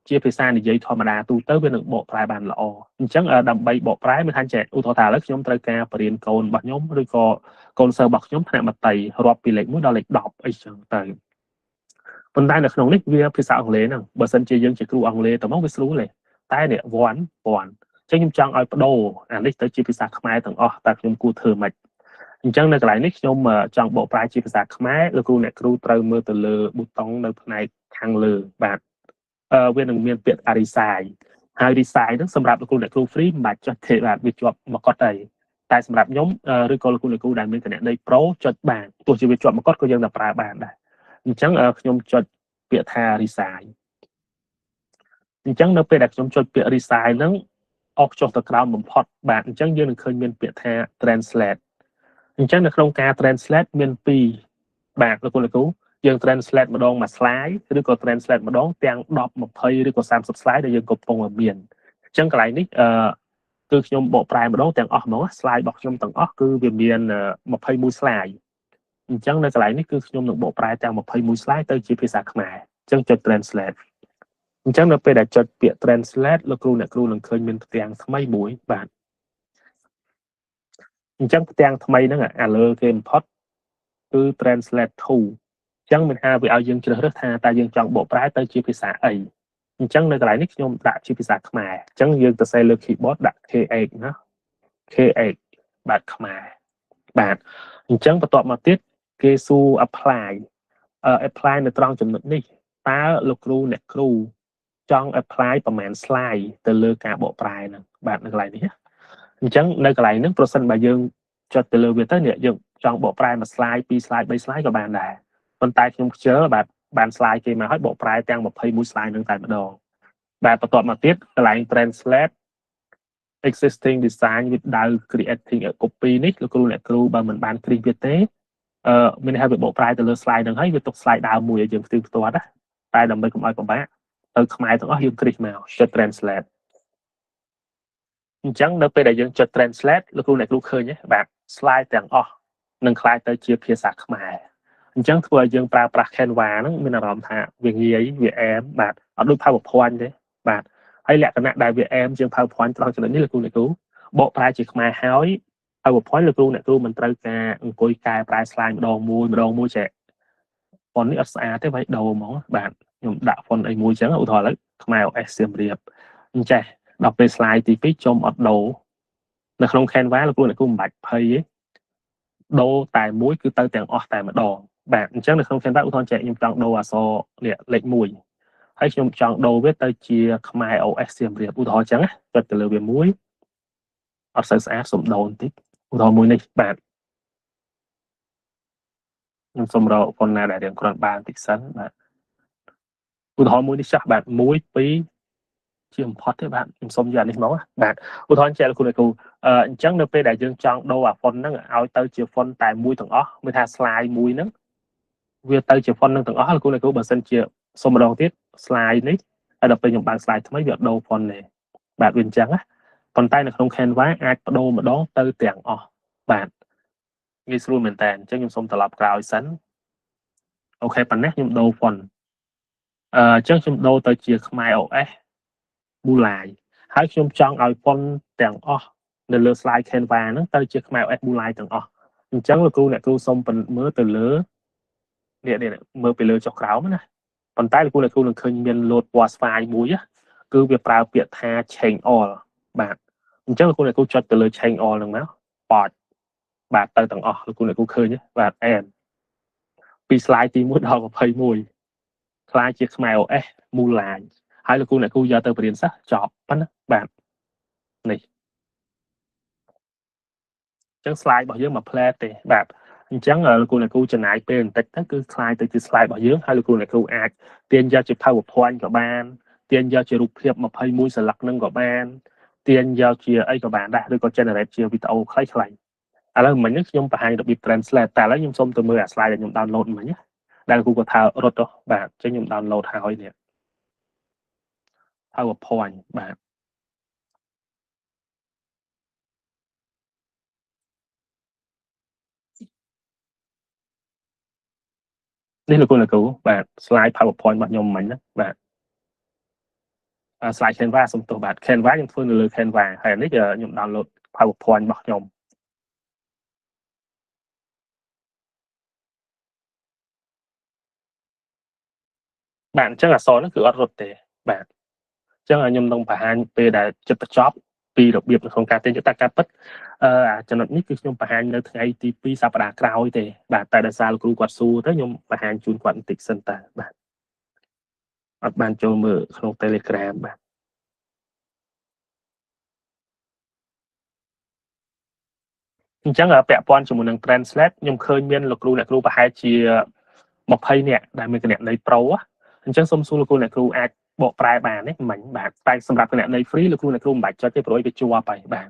ជាភាសានិយាយធម្មតាទូទៅវានឹងបកប្រែបានល្អអញ្ចឹងដើម្បីបកប្រែមានថាចេះឧទាហរណ៍ថាឥឡូវខ្ញុំត្រូវការបរៀនកូនរបស់ខ្ញុំឬក៏កូនសិស្សរបស់ខ្ញុំថ្នាក់មត្តេយ្យរាប់ពីលេខ1ដល់លេខ10អីចឹងទៅប៉ុន្តែនៅក្នុងនេះវាភាសាអង់គ្លេសហ្នឹងបើសិនជាយើងជាគ្រូអង់គ្លេសទៅមកវាស្រួលទេតែនេះ one one អញ្ចឹងខ្ញុំចង់ឲ្យបដូរអានេះទៅជាភាសាខ្មែរទាំងអស់តើខ្ញុំគួរធ្វើម៉េចអញ្ចឹងនៅកន្លែងនេះខ្ញុំចង់បកប្រែជាភាសាខ្មែរលោកគ្រូអ្នកគ្រូត្រូវមើលទៅលើប៊ូតុងនៅផ្នែកខាងលើបាទវានឹងមានពាក្យ resize ហើយ resize ហ្នឹងសម្រាប់លោកគ្រូអ្នកគ្រូ free មិនបាច់ចុចទេបាទវាជាប់មកកត់អីតែសម្រាប់ខ្ញុំឬក៏លោកគ្រូអ្នកគ្រូដែលមានគណនី Pro ចុចបានទោះជាវាជាប់មកកត់ក៏យើងតែប្រើបានដែរអញ្ចឹងខ្ញុំចុចពាក្យថា resize អញ្ចឹងនៅពេលដែលខ្ញុំចុចពាក្យ resize ហ្នឹង អុកចុះទៅក្រោមបំផុតបាទអញ្ចឹងយើងនឹងឃើញមានពាក្យថា translate អញ្ចឹងនៅក្នុងការ translate មាន2បាទលោកគ្រូលោកគ្រូយើង translate ម្ដងមួយ slide ឬក៏ translate ម្ដងទាំង10 20ឬក៏30 slide ដែលយើងកំពុងតែមានអញ្ចឹងកន្លែងនេះអឺគឺខ្ញុំបកប្រែម្ដងទាំងអស់ហ្មង slide របស់ខ្ញុំទាំងអស់គឺវាមាន21 slide អញ្ចឹងនៅកន្លែងនេះគឺខ្ញុំនឹងបកប្រែទាំង21 slide ទៅជាភាសាខ្មែរអញ្ចឹងចុច translate អញ្ចឹងនៅពេលដែលចុចពាក្យ translate លោកគ្រូអ្នកគ្រូនឹងឃើញមានផ្ទាំងថ្មីមួយបាទអញ្ចឹងផ្ទាំងថ្មីហ្នឹងអាលើគេបំផុតគឺ translate to អញ្ចឹងមានថាវាឲ្យយើងជ្រើសរើសថាតើយើងចង់បកប្រែទៅជាភាសាអីអញ្ចឹងនៅកន្លែងនេះខ្ញុំដាក់ជាភាសាខ្មែរអញ្ចឹងយើងទៅសេលើ keyboard ដាក់ KH ណា KH បាទខ្មែរបាទអញ្ចឹងបន្ទាប់មកទៀតគេសួរ apply apply នៅត្រង់ចំណុចនេះតើលោកគ្រូអ្នកគ្រូចង់ apply ប្រហែល slide ទៅលើការបកប្រែហ្នឹងបាទនៅកន្លែងនេះអញ្ចឹងនៅកន្លែងហ្នឹងប្រសិនបើយើងចុចទៅលើវាទៅនេះយើងចង់បកប្រែមួយ slide 2 slide 3 slide ក៏បានដែរប៉ុន្តែខ្ញុំខ្ជិលបាទបាន slide គេមកហើយបកប្រែទាំង21 slide ហ្នឹងតែម្ដងបាទបន្ទាប់មកទៀតកន្លែង translate existing design without creating a copy នេះលោកគ្រូអ្នកគ្រូបើមិនបានគ្រីសវាទេអឺមានន័យថាវាបកប្រែទៅលើ slide ហ្នឹងហើយវាទុក slide ដើមមួយឲ្យយើងផ្ទៀងផ្ទាត់ណាតែដើម្បីកុំឲ្យពិបាកទៅខ្មែរទាំងអស់យើងគ្រីសមកចុច translate អញ្ចឹងនៅពេលដែលយើងចុច translate លោកគ្រូអ្នកគ្រូឃើញទេបាទ slide ទាំងអស់នឹងក្លាយទៅជាភាសាខ្មែរអញ្ចឹងធ្វើឲ្យយើងប្រើប្រាស់ Canva ហ្នឹងមានអារម្មណ៍ថាវាងាយវាអែមបាទអត់ដូច PowerPoint ទេបាទហើយលក្ខណៈដែលវាអែមជាង PowerPoint ត្រង់ចំណុចនេះលោកគ្រូអ្នកគ្រូបកប្រែជាខ្មែរហើយ PowerPoint លោកគ្រូអ្នកគ្រូមិនត្រូវការអង្គុយកែប្រែ slide ម្ដងមួយម្ដងមួយចេះ font នេះអត់ស្អាតទេវាយដូរហ្មងបាទខ្ញុំដាក់ font អីមួយអញ្ចឹងឧទាហរណ៍ឥឡូវខ្មែរ OS សៀមរាបអញ្ចេះដល់ពេល slide ទី2ចំអត់ដូរនៅក្នុង Canva លោកគ្រូអ្នកគ្រូមិនបាច់ភ័យទេដូរតែមួយគឺទៅទាំងអស់តែម្ដងបាទអញ្ចឹងនៅក្នុង Canva ឧទាហរណ៍ចែកខ្ញុំចង់ដូរអក្សរនេះលេខ1ហើយខ្ញុំចង់ដូរវាទៅជាខ្មែរ OS សៀមរាបឧទាហរណ៍អញ្ចឹងចុចទៅលើវាមួយអត់សូវស្អាតសុំដូរបន្តិចឧទាហរណ៍មួយនេះបាទខ្ញុំសុំរកប៉ុណ្ណាដែលរៀងគ្រាន់បានបន្តិចសិនបាទឧទាហរណ៍មួយនេះចាស់បាទ1 2ជាបំផុតទេបាទខ្ញុំសុំយកអានេះមកបាទឧទាហរណ៍ចែកលោកគ្រូអ្នកគ្រូអញ្ចឹងនៅពេលដែលយើងចង់ដូរអា font ហ្នឹងឲ្យទៅជា font តែមួយទាំងអស់មានថា slide មួយហ្នឹងវាទៅជា font ហ្នឹងទាំងអស់លោកគ្រូអ្នកគ្រូបើសិនជាសុំម្ដងទៀត slide នេះហើយដល់ពេលខ្ញុំបើក slide ថ្មីវាអត់ដូរ font ទេបាទវាអញ្ចឹងណាប៉ុន្តែនៅក្នុង Canva អាចបដូរម្ដងទៅទាំងអស់បាទងាយស្រួលមែនតើអញ្ចឹងខ្ញុំសូមត្រឡប់ក្រោយសិន OK ប៉ុណ្ណេះខ្ញុំដូរ font អញ្ចឹងខ្ញុំដូរទៅជាខ្មែរ OS Bulai ហើយខ្ញុំចង់ឲ្យ font ទាំងអស់នៅលើ slide Canva ហ្នឹងទៅជាខ្មែរ OS Bulai ទាំងអស់អញ្ចឹងលោកគ្រូអ្នកគ្រូសូមមើលទៅលើនេះនេះមើលពីលើចុះក្រោមណាប៉ុន្តែលោកគ្រូអ្នកគ្រូនឹងឃើញមាន load ពណ៌ស្វាយមួយគឺវាប្រើពាក្យថា change all បាទអញ្ចឹងលោកគ្រូអ្នកគ្រូចុចទៅលើ change all ហ្នឹងមកប៉តបាទទៅទាំងអស់លោកគ្រូអ្នកគ្រូឃើញបាទ and ពី slide ទី1ដល់21ក្លាយជាខ្មែរ OS មូឡាញហើយលោកគ្រូអ្នកគ្រូយកទៅបរៀនសិស្សចប់ប៉ុណ្ណាបាទនេះអញ្ចឹង slide របស់យើងមួយ plate ទេបាទអញ្ចឹងលោកគ្រូអ្នកគ្រូចំណាយពេលបន្តិចទៅគឺក្លាយទៅជា slide របស់យើងហើយលោកគ្រូអ្នកគ្រូអាចទាញយកជា PowerPoint ក៏បានទាញយកជារូបភាព21សន្លឹកនឹងក៏បានទាញយកជាអីក៏បានដែរឬក៏ generate ជាវីដេអូខ្លីៗឥឡូវមិញខ្ញុំបង្ហាញរបៀប translate តែឥឡូវខ្ញុំសូមទៅមើលអា slide ដែលខ្ញុំ download មិញដែលគ្រូគាត់ថារត់ទៅបាទអញ្ចឹងខ្ញុំ download ហើយនេះ PowerPoint បាទនេះលោកគ្រូអ្នកគ្រូបាទ slide PowerPoint របស់ខ្ញុំមិញណាបាទ slide Canva សុំទោសបាទ Canva ខ្ញុំធ្វើនៅលើ Canva ហើយនេះខ្ញុំ download PowerPoint របស់ខ្ញុំបាទអញ្ចឹងអក្សរហ្នឹងគឺអត់រត់ទេបាទអញ្ចឹងខ្ញុំនឹងបង្ហាញពេលដែលចិត្តបញ្ចប់ពីរបៀបនៅក្នុងការទាញយកតែការពិតអាចំណុចនេះគឺខ្ញុំបង្ហាញនៅថ្ងៃទី2សប្តាហ៍ក្រោយទេបាទតែដោយសារលោកគ្រូគាត់សួរទៅខ្ញុំបង្ហាញជូនគាត់បន្តិចសិនតើបាទអត់បានចូលមើលក្នុង Telegram បាទអញ្ចឹងពាក់ព័ន្ធជាមួយនឹង Translate ខ្ញុំឃើញមានលោកគ្រូអ្នកគ្រូប្រហែលជា20នាក់ដែលមានគណនី Pro អញ្ចឹងសូមសួរលោកគ្រូអ្នកគ្រូអាច បកប្រែបានទេមិញបាទតែសម្រាប់គណនី free លោកគ្រូអ្នកគ្រូមិនបាច់ចុចទេព្រោះវាជាប់ហើយបាទ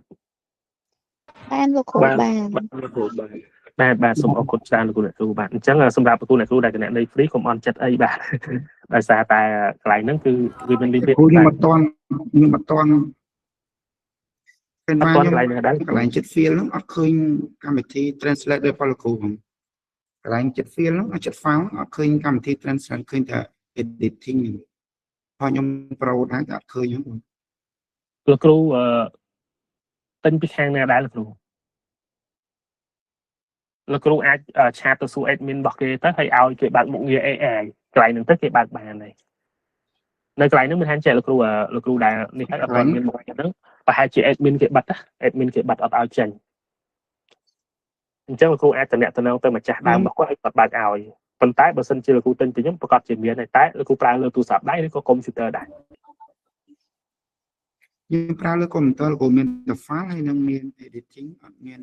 បានលោកគ្រូបាន បាទលោកគ្រូបាទបាទបាទសូមអរគុណច្រើនលោកគ្រូអ្នកគ្រូបាទអញ្ចឹងសម្រាប់លោកគ្រូអ្នកគ្រូដែលគណនី free កុំអន់ចិត្តអីបាទដោយសារតែកន្លែងហ្នឹងគឺវាមាន limit គ្រូខ្ញុំអត់ទាន់ខ្ញុំអត់ទាន់ អត់ទាន់កន្លែងហ្នឹងដែរ កន្លែងចិត្ត file ហ្នឹងអត់ឃើញកម្មវិធី translate ដោយផលលោកគ្រូហ្នឹងកន្លែងចិត្ត file ហ្នឹងអត់ចិត្ត file អត់ឃើញកម្មវិធី translate ឃើញតែ editing ហ្នឹងហើយខ្ញុំ pro ដែរតែអត់ឃើញហ្នឹង លោកគ្រូអឺទិញពីខាងណាដែរលោកគ្រូលោកគ្រូអាច chat ទៅសួរ admin របស់គេទៅហើយឲ្យគេបើកមុខងារ AI កន្លែងហ្នឹងទៅគេបើកបានហើយនៅកន្លែងហ្នឹងមានថាចែកលោកគ្រូលោកគ្រូដែលនេះហើយអត់ទាន់មានមុខងារហ្នឹងប្រហែលជា admin គេបិទណា admin គេបិទអត់ឲ្យចេញអញ្ចឹងលោកគ្រូអាចតំណតំណងទៅម្ចាស់ដើមរបស់គាត់ឲ្យគាត់បើកឲ្យប៉ុន្តែបើសិនជាលោកគ្រូទិញពីខ្ញុំប្រកាសជាមានហើយតែលោកគ្រូប្រើលើទូរស័ព្ទដៃឬក៏កុំព្យូទ័រដែរ យើងប្រើលើកុំព្យូទ័រលោកគ្រូមានតែ file ហើយនឹងមាន editing អត់មាន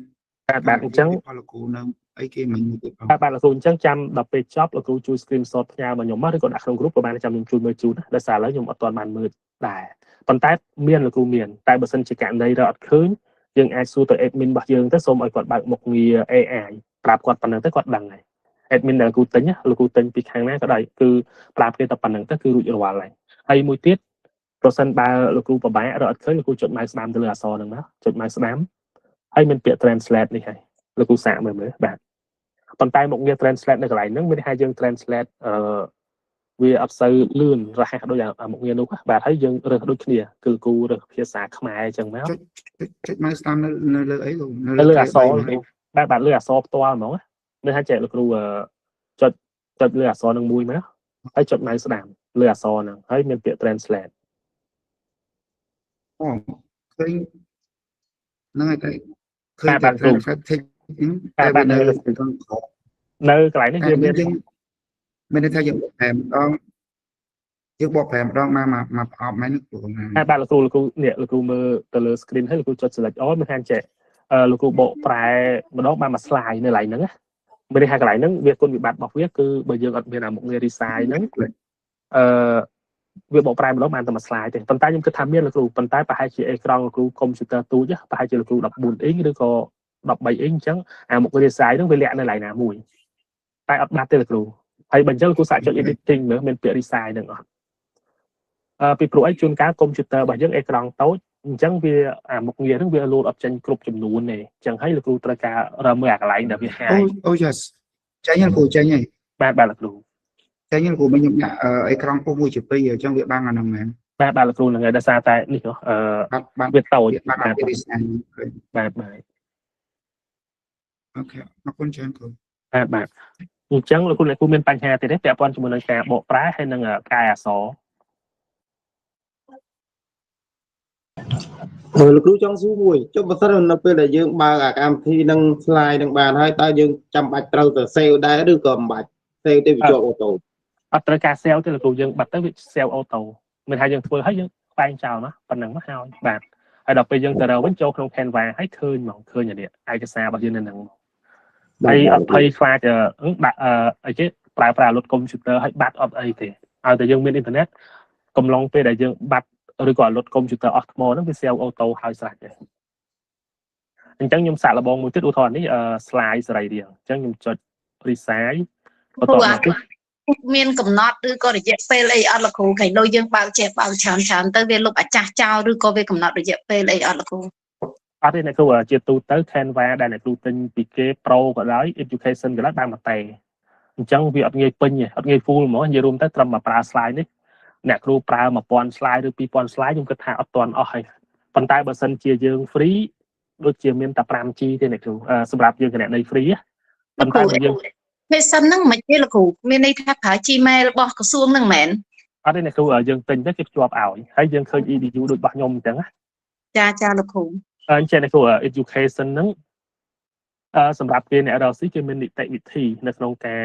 បាទបាទអញ្ចឹង ផលលោកគ្រូនៅអីគេមិនមានទេ បាទបាទលោកគ្រូអញ្ចឹងចាំដល់ពេលចប់លោកគ្រូជួយ screenshot ផ្ញើមកខ្ញុំមកឬក៏ដាក់ក្នុង group ក៏បានចាំខ្ញុំជួយមើលជូនណាដោយសារឥឡូវខ្ញុំអត់ទាន់បានមើលដែរប៉ុន្តែមានលោកគ្រូមានតែបើសិនជាករណីរកអត់ឃើញយើងអាចសួរទៅ admin របស់យើងទៅសូមឲ្យគាត់បើកមុខងារ AI ប្រាប់គាត់ប៉ុណ្ណឹងទៅគាត់ដឹងហើយ admin ដែលលោកគ្រូទិញលោកគ្រូទិញពីខាងណាក៏ដោយគឺប្រាប់គេតែប៉ុណ្ណឹងទៅគឺរួចរាល់ហើយហើយមួយទៀតប្រសិនបើលោកគ្រូពិបាករកអត់ឃើញលោកគ្រូចុច mouse ស្ដាំទៅលើអក្សរហ្នឹងមកចុច mouse ស្ដាំហើយមានពាក្យ translate នេះហើយលោកគ្រូសាកមើលមើលបាទប៉ុន្តែមុខងារ translate នៅកន្លែងហ្នឹងមានន័យថាយើង translate វាអត់សូវលឿនរហ័សដូចអាមុខងារនោះបាទហើយយើងរើសដូចគ្នាគឺគ្រូរើសភាសាខ្មែរអញ្ចឹងមក ចុចចុច mouse ស្ដាំនៅនៅលើអីលោក នៅលើអក្សរបាទបាទលើអក្សរផ្ទាល់ហ្មងនៅថាចែកលោកគ្រូចុចចុចលើអក្សរនឹងមួយមកហើយចុច mouse ស្ដាំលើអក្សរហ្នឹងហើយមានពាក្យ translate អូឃើញហ្នឹងហើយតែឃើញតែ translate text តែវានៅក្នុងក្រ នៅកន្លែងនេះវាមាន មានន័យថាយើងបកប្រែម្ដងយើងបកប្រែម្ដងមកមកប្រអប់មែនគ្រូណា បាទបាទលោកគ្រូលោកគ្រូនេះលោកគ្រូមើលទៅលើ screen ហើយលោកគ្រូចុច select all មានថាចេះលោកគ្រូបកប្រែម្ដងបានមួយ slide នៅកន្លែងហ្នឹងណាមានន័យថាកន្លែងហ្នឹងវាគុណវិបត្តិរបស់វាគឺបើយើងអត់មានអាមុខងារ resize ហ្នឹងវាបកប្រែម្ដងបានតែមួយ slide ទេប៉ុន្តែខ្ញុំគិតថាមានលោកគ្រូប៉ុន្តែប្រហែលជាអេក្រង់លោកគ្រូកុំព្យូទ័រទូចប្រហែលជាលោកគ្រូ14អ៊ីងឬក៏13អ៊ីងអញ្ចឹងអាមុខ resize ហ្នឹងវាលាក់នៅកន្លែងណាមួយតែអត់បាត់ទេលោកគ្រូហើយបើអញ្ចឹងលោកគ្រូសាកចុច editing មើលមានពាក្យ resize ហ្នឹងអត់ពីព្រោះអីជួនកាលកុំព្យូទ័ររបស់យើងអេក្រង់តូចអញ្ចឹងវាអាមុខងារហ្នឹងវាលោតអត់ចេញគ្រប់ចំនួនទេអញ្ចឹងហើយលោកគ្រូត្រូវការរើមើលអាកន្លែងដែលវាហាយ អូអូ yes ចេញហើយគ្រូចេញហើយ បាទបាទលោកគ្រូ ចេញហើយគ្រូមិញខ្ញុំដាក់អេក្រង់ពុះ1ជា2អញ្ចឹងវាបាំងអាហ្នឹងមែន បាទបាទលោកគ្រូហ្នឹងហើយដោយសារតែនេះ បាទ វាតូច បាំងអា design បាទបាទ OK អរគុណច្រើនគ្រូ បាទបាទអញ្ចឹងលោកគ្រូអ្នកគ្រូមានបញ្ហាទៀតទេពាក់ព័ន្ធជាមួយនឹងការបកប្រែហើយនឹងកែអក្សរ លោកគ្រូចង់សួរមួយចុះបើសិននៅពេលដែលយើងបើកអាកម្មវិធីនឹង slide នឹងបានហើយតើយើងចាំបាច់ត្រូវទៅ save ដែរឬក៏មិនបាច់ save ទេវាជាប់ auto អត់ត្រូវការ save ទេលោកគ្រូយើងបាត់ទៅវា save auto មានថាយើងធ្វើហើយយើងខ្វែងចោលណាប៉ុណ្ណឹងមកហើយបាទហើយដល់ពេលយើងទៅរកវិញចូលក្នុង Canva ហើយឃើញហ្មងឃើញអានេះឯកសាររបស់យើងនៅហ្នឹងហើយអត់ភ័យខ្លាចដាក់អីគេប្រើប្រាស់លុតកុំព្យូទ័រហើយបាត់អត់អីទេឲ្យតែយើងមានអ៊ីនធឺណិតកំឡុងពេលដែលយើងបាត់ឬក៏លុតកុំព្យូទ័រអស់ថ្មហ្នឹងវា save auto ហើយស្រេចទេអញ្ចឹងខ្ញុំសាកល្បងមួយទៀតឧទាហរណ៍នេះ slide សរីរាង្គអញ្ចឹងខ្ញុំចុច resize បន្តមកទៀតមានកំណត់ឬក៏រយៈពេលអីអត់លោកគ្រូក្រែងលោយើងបើកចេះបើកច្រើនច្រើនទៅវាលុបអាចាស់ចោលឬក៏វាកំណត់រយៈពេលអីអត់លោកគ្រូ អត់ទេអ្នកគ្រូជាទូទៅ Canva ដែលអ្នកគ្រូទិញពីគេ Pro ក៏ដោយ Education ក៏ដោយបានមួយតេអញ្ចឹងវាអត់ងាយពេញទេអត់ងាយ full ហ្មងនិយាយរួមទៅត្រឹមមកប្រើ slide នេះអ្នកគ្រូប្រើ1000 slide ឬ2000 slide ខ្ញុំគិតថាអត់ទាន់អស់ហើយប៉ុន្តែបើសិនជាយើង free ដូចជាមានតែ 5G ទេអ្នកគ្រូសម្រាប់យើងគណនី free ប៉ុន្តែបើយើង ពេលសិនហ្នឹងមិនទេលោកគ្រូមានន័យថាប្រើ Gmail របស់ក្រសួងហ្នឹងមែន អត់ទេអ្នកគ្រូយើងទិញទៅគេភ្ជាប់ឲ្យហើយយើងឃើញ EDU ដូចរបស់ខ្ញុំអញ្ចឹងណា ចាចាលោកគ្រូ អញ្ចឹងអ្នកគ្រូ education ហ្នឹងសម្រាប់គេអ្នករកស៊ីគេមាននីតិវិធីនៅក្នុងការ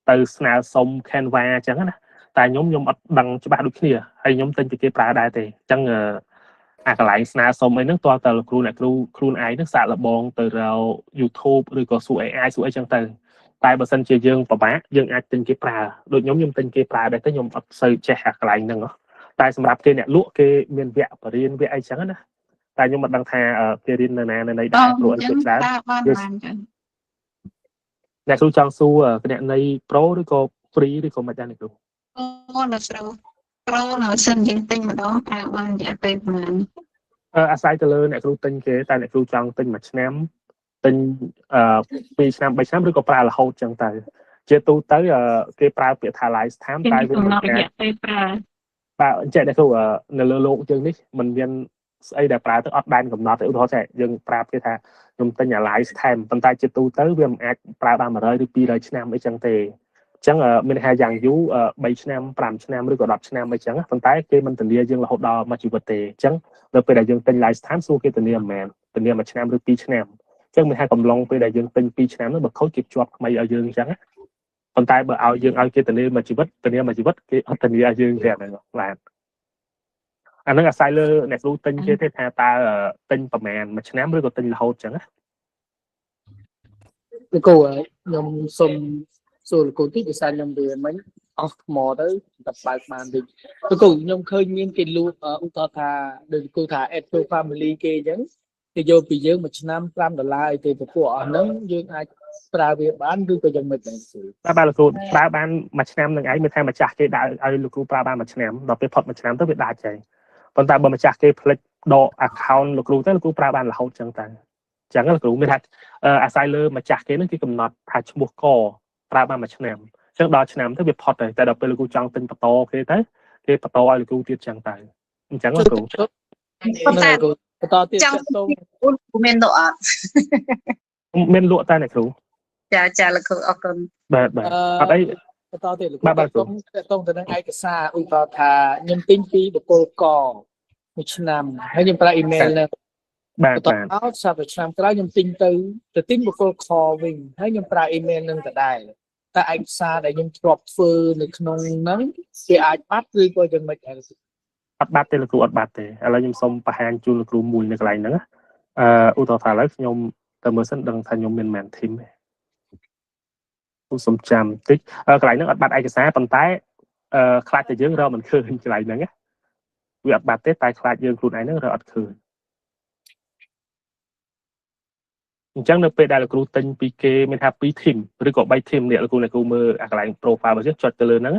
ទៅស្នើសុំ Canva អញ្ចឹងណាតែខ្ញុំខ្ញុំអត់ដឹងច្បាស់ដូចគ្នាហើយខ្ញុំទិញពីគេប្រើដែរទេអញ្ចឹងអាកន្លែងស្នើសុំអីហ្នឹងតើតើលោកគ្រូអ្នកគ្រូខ្លួនឯងហ្នឹងសាកល្បងទៅរក YouTube ឬក៏សួរ AI សួរអីចឹងទៅតែបើសិនជាយើងពិបាកយើងអាចទិញគេប្រើដូចខ្ញុំខ្ញុំទិញគេប្រើដែរទៅខ្ញុំអត់សូវចេះអាកន្លែងហ្នឹង តែសម្រាប់គេអ្នកលក់គេមានវគ្គបរិញ្ញាវគ្គអីចឹងណាតែខ្ញុំមិនដឹងថាគេរៀននៅណានៅណីដែរព្រោះអីច្រើនអ្នកគ្រូចង់សួរគណនី Pro ឬក៏ free ឬក៏មិនដែរអ្នកគ្រូអូនៅ Pro នៅសិនយើងទិញម្ដងប្រើបានរយៈពេលប្រហែលអាស្រ័យទៅលើអ្នកគ្រូទិញគេតែអ្នកគ្រូចង់ទិញមួយឆ្នាំទិញ2ឆ្នាំ3ឆ្នាំឬក៏ប្រើរហូតចឹងទៅជាទូទៅគេប្រើពាក្យថា lifetime តែវាមិនរយៈពេលប្រើបាទអញ្ចឹងអ្នកគ្រូនៅលើលោកយើងនេះมันមានស្អីដែលប្រើទៅអត់ដែនកំណត់ទេឧទាហរណ៍តែយើងប្រាប់គេថាខ្ញុំទិញអា lifetime ប៉ុន្តែជាទូទៅវាមិនអាចប្រើបាន100ឬ200ឆ្នាំអីចឹងទេអញ្ចឹងមានថាយ៉ាងយូរ3ឆ្នាំ5ឆ្នាំឬក៏10ឆ្នាំអីចឹងប៉ុន្តែគេមិនធានាយើងរហូតដល់មួយជីវិតទេអញ្ចឹងនៅពេលដែលយើងទិញ lifetime សួរគេធានាមិនមែនធានាមួយឆ្នាំឬ2ឆ្នាំអញ្ចឹងមានថាកំឡុងពេលដែលយើងទិញ2ឆ្នាំនោះបើខូចគេជាប់ថ្មីឲ្យយើងអញ្ចឹងប៉ុន្តែបើឲ្យយើងឲ្យគេធានាមួយជីវិតធានាមួយជីវិតគេអត់ធានាឲ្យយើងទេអាហ្នឹងបាទអាហ្នឹងអាស្រ័យលើអ្នកគ្រូទិញគេទេថាតើទិញប្រហែលមួយឆ្នាំឬក៏ទិញរហូតអញ្ចឹងណាលោកគ្រូខ្ញុំសុំសួរលោកគ្រូតិចដោយសារខ្ញុំវាមិញអស់ថ្មទៅតែបើកបានតិចលោកគ្រូខ្ញុំឃើញមានគេលក់ឧទាហរណ៍ថាដូចលោកគ្រូថា add to family គេអញ្ចឹងគេយកពីយើងមួយឆ្នាំ5ដុល្លារអីទេពពួកអស់ហ្នឹងយើងអាចប្រើវាបានឬក៏យ៉ាងម៉េចដែរបាទលោកគ្រូប្រើបានមួយឆ្នាំនឹងឯងមានថាម្ចាស់គេដាក់ឲ្យលោកគ្រូប្រើបានមួយឆ្នាំដល់ពេលផុតមួយឆ្នាំទៅវាដាច់ហើយប៉ុន្តែបើម្ចាស់គេផ្លិចដក account លោកគ្រូទៅលោកគ្រូប្រើបានរហូតចឹងទៅចឹងលោកគ្រូមានថាអាស្រ័យលើម្ចាស់គេនឹងគេកំណត់ថាឈ្មោះកប្រើបានមួយឆ្នាំអញ្ចឹងដល់ឆ្នាំទៅវាផុតហើយតែដល់ពេលលោកគ្រូចង់ទិញបន្តគេទៅគេបន្តឲ្យលោកគ្រូទៀតចឹងទៅអញ្ចឹងលោកគ្រូប៉ុន្តែបន្តទៀតចង់មានលក់អត់មានលក់តែអ្នកគ្រូចាលោកគ្រូអរគុណបាទបាទអត់អីបន្តទៀតលោកគ្រូតកតងទៅនឹងឯកសារឧទាហរណ៍ថាខ្ញុំទិញពីបុគ្គលកមួយឆ្នាំហើយខ្ញុំប្រើអ៊ីមែលនៅបាទបន្តមកសាប់តែឆ្នាំក្រោយខ្ញុំទិញទៅទិញបុគ្គលខវិញហើយខ្ញុំប្រើអ៊ីមែលនឹងដដែលតែឯកសារដែលខ្ញុំធ្លាប់ធ្វើនៅក្នុងហ្នឹងគេអាចបាត់ឬក៏យ៉ាងម៉េចដែរអត់បាត់ទេលោកគ្រូអត់បាត់ទេឥឡូវខ្ញុំសូមបង្ហាញជូនលោកគ្រូមួយនៅកន្លែងហ្នឹងឧទាហរណ៍ថាឥឡូវខ្ញុំទៅមើលសិនដឹងថាខ្ញុំមានមែនធីមទេសូមចាំតិចកន្លែងហ្នឹងអត់បាត់ឯកសារប៉ុន្តែខ្លាចតែយើងរកមិនឃើញកន្លែងហ្នឹងណាវាអត់បាត់ទេតែខ្លាចយើងខ្លួនឯងហ្នឹងរកអត់ឃើញអញ្ចឹងនៅពេលដែលលោកគ្រូទិញពីគេមានថា2ធីមឬក៏3ធីមនេះលោកគ្រូអ្នកគ្រូមើលអាកន្លែង profile របស់យើងចុចទៅលើហ្នឹង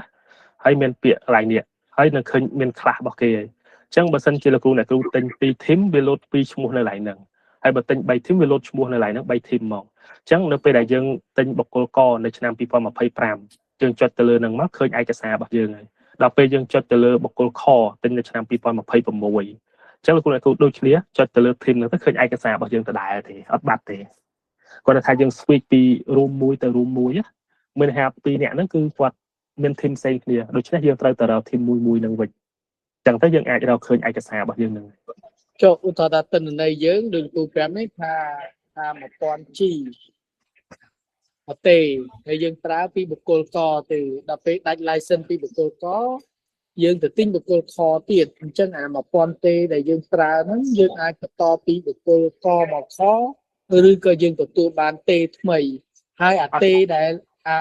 ហើយមានពាក្យកន្លែងនេះហើយនឹងឃើញមានខ្លះរបស់គេហើយអញ្ចឹងបើសិនជាលោកគ្រូអ្នកគ្រូទិញ2ធីមវាលោត2ឈ្មោះនៅកន្លែងហ្នឹងហើយបើទិញ3ធីមវាលោតឈ្មោះនៅកន្លែងហ្នឹង3ធីមហ្មងអញ្ចឹងនៅពេលដែលយើងទិញបុគ្គលកនៅឆ្នាំ2025យើងចុចទៅលើហ្នឹងមកឃើញឯកសាររបស់យើងហើយដល់ពេលយើងចុចទៅលើបុគ្គលខទិញនៅឆ្នាំ2026អញ្ចឹងលោកគ្រូអ្នកគ្រូដូចគ្នាចុចទៅលើធីមហ្នឹងទៅឃើញឯកសាររបស់យើងដដែលទេអត់បាត់ទេគាត់ថាយើង switch ពី room មួយទៅ room មួយមានថាពីរអ្នកហ្នឹងគឺគាត់មានធីមផ្សេងគ្នាដូច្នេះយើងត្រូវទៅរកធីមមួយមួយហ្នឹងវិញអញ្ចឹងទៅយើងអាចរកឃើញឯកសាររបស់យើងហ្នឹងចុះឧទាហរណ៍ថាទិន្នន័យយើងដូចគ្រូប្រាប់នេះថា 1000G អត់ទេហើយយើងប្រើពីបុគ្គលកទេដល់ពេលដាច់ license ពីបុគ្គលកយើងទៅទិញបុគ្គលខទៀតអញ្ចឹងអា1000ទេដែលយើងប្រើហ្នឹងយើងអាចបន្តពីបុគ្គលកមកខឬក៏យើងទទួលបានទេថ្មីហើយអាទេដែលអា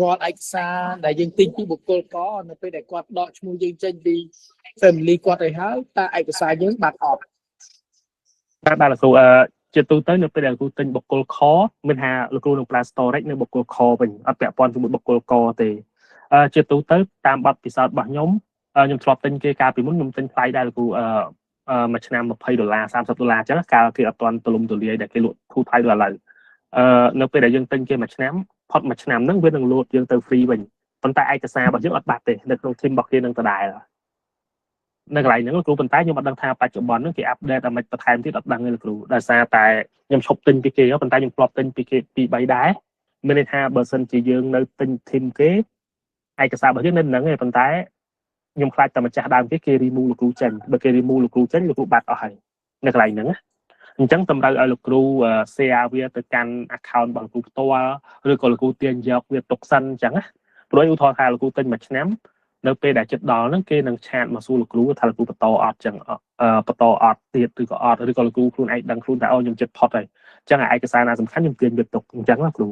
រាល់ឯកសារដែលយើងទិញពីបុគ្គលកនៅពេលដែលគាត់ដកឈ្មោះយើងចេញពី family គាត់ឲ្យហើយតើឯកសារយើងបាត់អត់បាទលោកគ្រូជាទូទៅនៅពេលដែលលោកគ្រូទិញបុគ្គលខមានថាលោកគ្រូនឹងប្រើ storage នៅបុគ្គលខវិញអត់ពាក់ព័ន្ធជាមួយបុគ្គលកទេជាទូទៅតាមបទពិសោធន៍របស់ខ្ញុំខ្ញុំធ្លាប់ទិញគេកាលពីមុនខ្ញុំទិញថ្លៃដែរលោកគ្រូមួយឆ្នាំ20ដុល្លារ30ដុល្លារអញ្ចឹងកាលគេអត់ទាន់ទូលំទូលាយដែលគេលក់ធូរថ្លៃដូចឥឡូវនៅពេលដែលយើងទិញគេមួយឆ្នាំផុតមួយឆ្នាំហ្នឹងវានឹងលោតយើងទៅ free វិញប៉ុន្តែឯកសាររបស់យើងអត់បាត់ទេនៅក្នុង team របស់គេនឹងដដែលនៅកន្លែងហ្នឹងលោកគ្រូប៉ុន្តែខ្ញុំអត់ដឹងថាបច្ចុប្បន្នហ្នឹងគេអាប់ដេតអាម៉េចបន្ថែមទៀតអត់ដឹងទេលោកគ្រូដោយសារតែខ្ញុំឈប់ទិញពីគេប៉ុន្តែខ្ញុំធ្លាប់ទិញពីគេ2 3ដែរមានន័យថាបើសិនជាយើងនៅទិញ team គេឯកសាររបស់យើងនៅហ្នឹងឯងប៉ុន្តែខ្ញុំខ្លាចតែម្ចាស់ដើមគេគេ remove លោកគ្រូចេញបើគេ remove លោកគ្រូចេញលោកគ្រូបាត់អស់ហើយនៅកន្លែងហ្នឹងណាអញ្ចឹងតម្រូវឲ្យលោកគ្រូ share វាទៅកាន់ account របស់លោកគ្រូផ្ទាល់ឬក៏លោកគ្រូទាញយកវាទុកសិនអញ្ចឹងណាព្រោះឧទាហរណ៍ថាលោកគ្រូទិញមួយឆ្នាំនៅពេលដែលចិត្តដល់ហ្នឹងគេនឹងឆាតមកសួរលោកគ្រូថាលោកគ្រូបន្តអត់ចឹងបន្តអត់ទៀតឬក៏អត់ឬក៏លោកគ្រូខ្លួនឯងដឹងខ្លួនថាអូខ្ញុំចិត្តផុតហើយអញ្ចឹងឯកសារណាសំខាន់ខ្ញុំទាញវាទុកអញ្ចឹងណាគ្រូ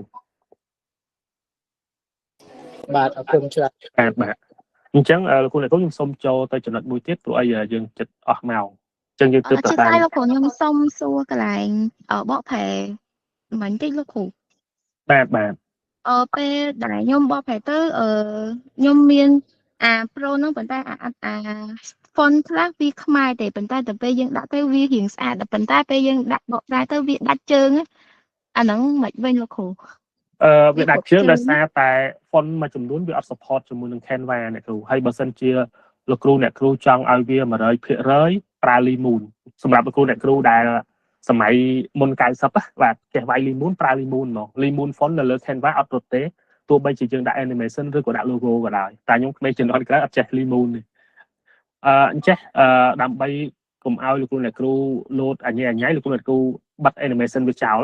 បាទអរគុណច្រើនបាទបាទ អញ្ចឹងលោកគ្រូអ្នកគ្រូខ្ញុំសូមចូលទៅចំណុចមួយទៀតព្រោះអីយើងចិត្តអស់ម៉ោងអញ្ចឹងយើងទើប តែតែលោកគ្រូខ្ញុំសូមសួរកន្លែងបកប្រែមិញតិចលោកគ្រូ បាទបាទ ពេលដែលខ្ញុំបកប្រែទៅខ្ញុំមានអា Pro ហ្នឹងប៉ុន្តែអាអា font ខ្លះវាខ្មែរទេប៉ុន្តែទៅពេលយើងដាក់ទៅវារៀងស្អាតប៉ុន្តែពេលយើងដាក់បកប្រែទៅវាដាច់ជើងអាហ្នឹងមិនវិញលោកគ្រូ វាដាច់ជើងដោយសារតែ font មួយចំនួនវាអត់ support ជាមួយនឹង Canva អ្នកគ្រូហើយបើសិនជាលោកគ្រូអ្នកគ្រូចង់ឲ្យវា100%ប្រើ Limon សម្រាប់លោកគ្រូអ្នកគ្រូដែលសម័យមុន90បាទចេះវាយ Limon ប្រើ Limon ហ្មង Limon font នៅលើ Canva អត់រត់ទេទោះបីជាយើងដាក់ animation ឬក៏ដាក់ logo ក៏ដោយតែខ្ញុំក្មេងជំនាន់ក្រោយអត់ចេះ Limon ទេអញ្ចេះដើម្បីកុំឲ្យលោកគ្រូអ្នកគ្រូលោតអញ្ញែអញ្ញៃលោកគ្រូអ្នកគ្រូបិទ animation វាចោល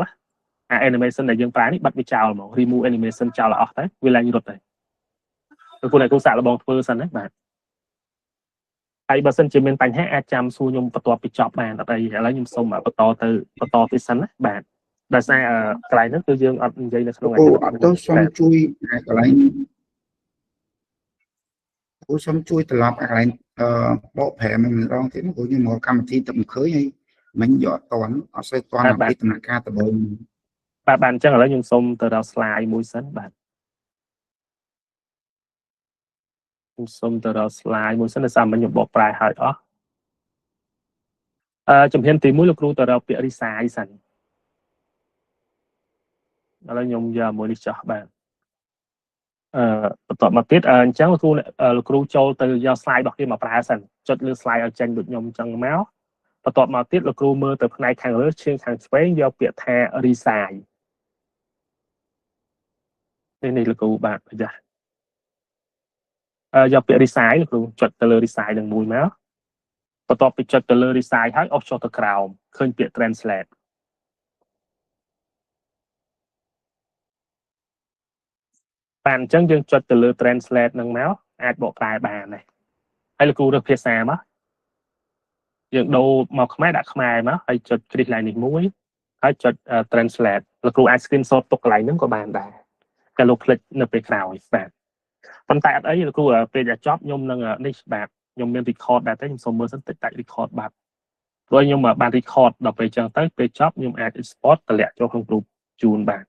អា animation ដែលយើងប្រើនេះបិទវាចោលហ្មង remove animation ចោលអស់ទៅវាឡើងរត់ទៅលោកគ្រូអ្នកគ្រូសាកល្បងធ្វើសិនណាបាទហើយបើសិនជាមានបញ្ហាអាចចាំសួរខ្ញុំបន្ទាប់ពីចប់បានអត់អីឥឡូវខ្ញុំសូមបន្តទៅបន្តទៀតសិនណាបាទដោយសារកន្លែងហ្នឹងគឺយើងអត់និយាយនៅក្នុង អាអត់ទៅសូមជួយកន្លែងគ្រូសូមជួយត្រឡប់កន្លែងបកប្រែម្ដងទៀតព្រោះខ្ញុំមកកម្មវិធីទៅមិនឃើញហើយមិញយកអត់តន់អត់សូវតន់ពីដំណាក់កាលដំបូង បាទបាទអញ្ចឹងឥឡូវខ្ញុំសូមទៅរក slide មួយសិនបាទខ្ញុំសូមទៅរក slide មួយសិនដោយសារមិញខ្ញុំបកប្រែឲ្យអស់ជំហានទី1លោកគ្រូទៅរកពាក្យ resize សិនឥឡូវខ្ញុំយកមួយនេះចោះបាទបន្ទាប់មកទៀតអញ្ចឹងលោកគ្រូលោកគ្រូចូលទៅយក slide របស់គេមកប្រើសិនចុចលើ slide ឲ្យចេញដូចខ្ញុំអញ្ចឹងមកបន្ទាប់មកទៀតលោកគ្រូមើលទៅផ្នែកខាងលើឈៀងខាងឆ្វេងយកពាក្យថា resize នេះនេះលោកគ្រូបាទចាយកពាក្យ resize លោកគ្រូចុចទៅលើ resize នឹងមួយមកបន្ទាប់ពីចុចទៅលើ resize ហើយអស់ចុះទៅក្រោមឃើញពាក្យ translate បាទអញ្ចឹងយើងចុចទៅលើ translate នឹងមកអាចបកប្រែបានដែរហើយលោកគ្រូរើសភាសាមកយើងដូរមកខ្មែរដាក់ខ្មែរមកហើយចុចគ្រីសឡើងនេះមួយហើយចុច translate លោកគ្រូអាច screenshot ទុកកន្លែងហ្នឹងក៏បានដែរតែលោកភ្លេចនៅពេលក្រោយបាទប៉ុន្តែអត់អីលោកគ្រូពេលដែលចប់ខ្ញុំនឹងនេះបាទខ្ញុំមាន record ដែរទេខ្ញុំសូមមើលសិនតិចតាច់ record បាត់ព្រោះខ្ញុំបាន record ដល់ពេលចឹងទៅពេលចប់ខ្ញុំអាច export តម្លាក់ចូលក្នុង group ជូនបាទ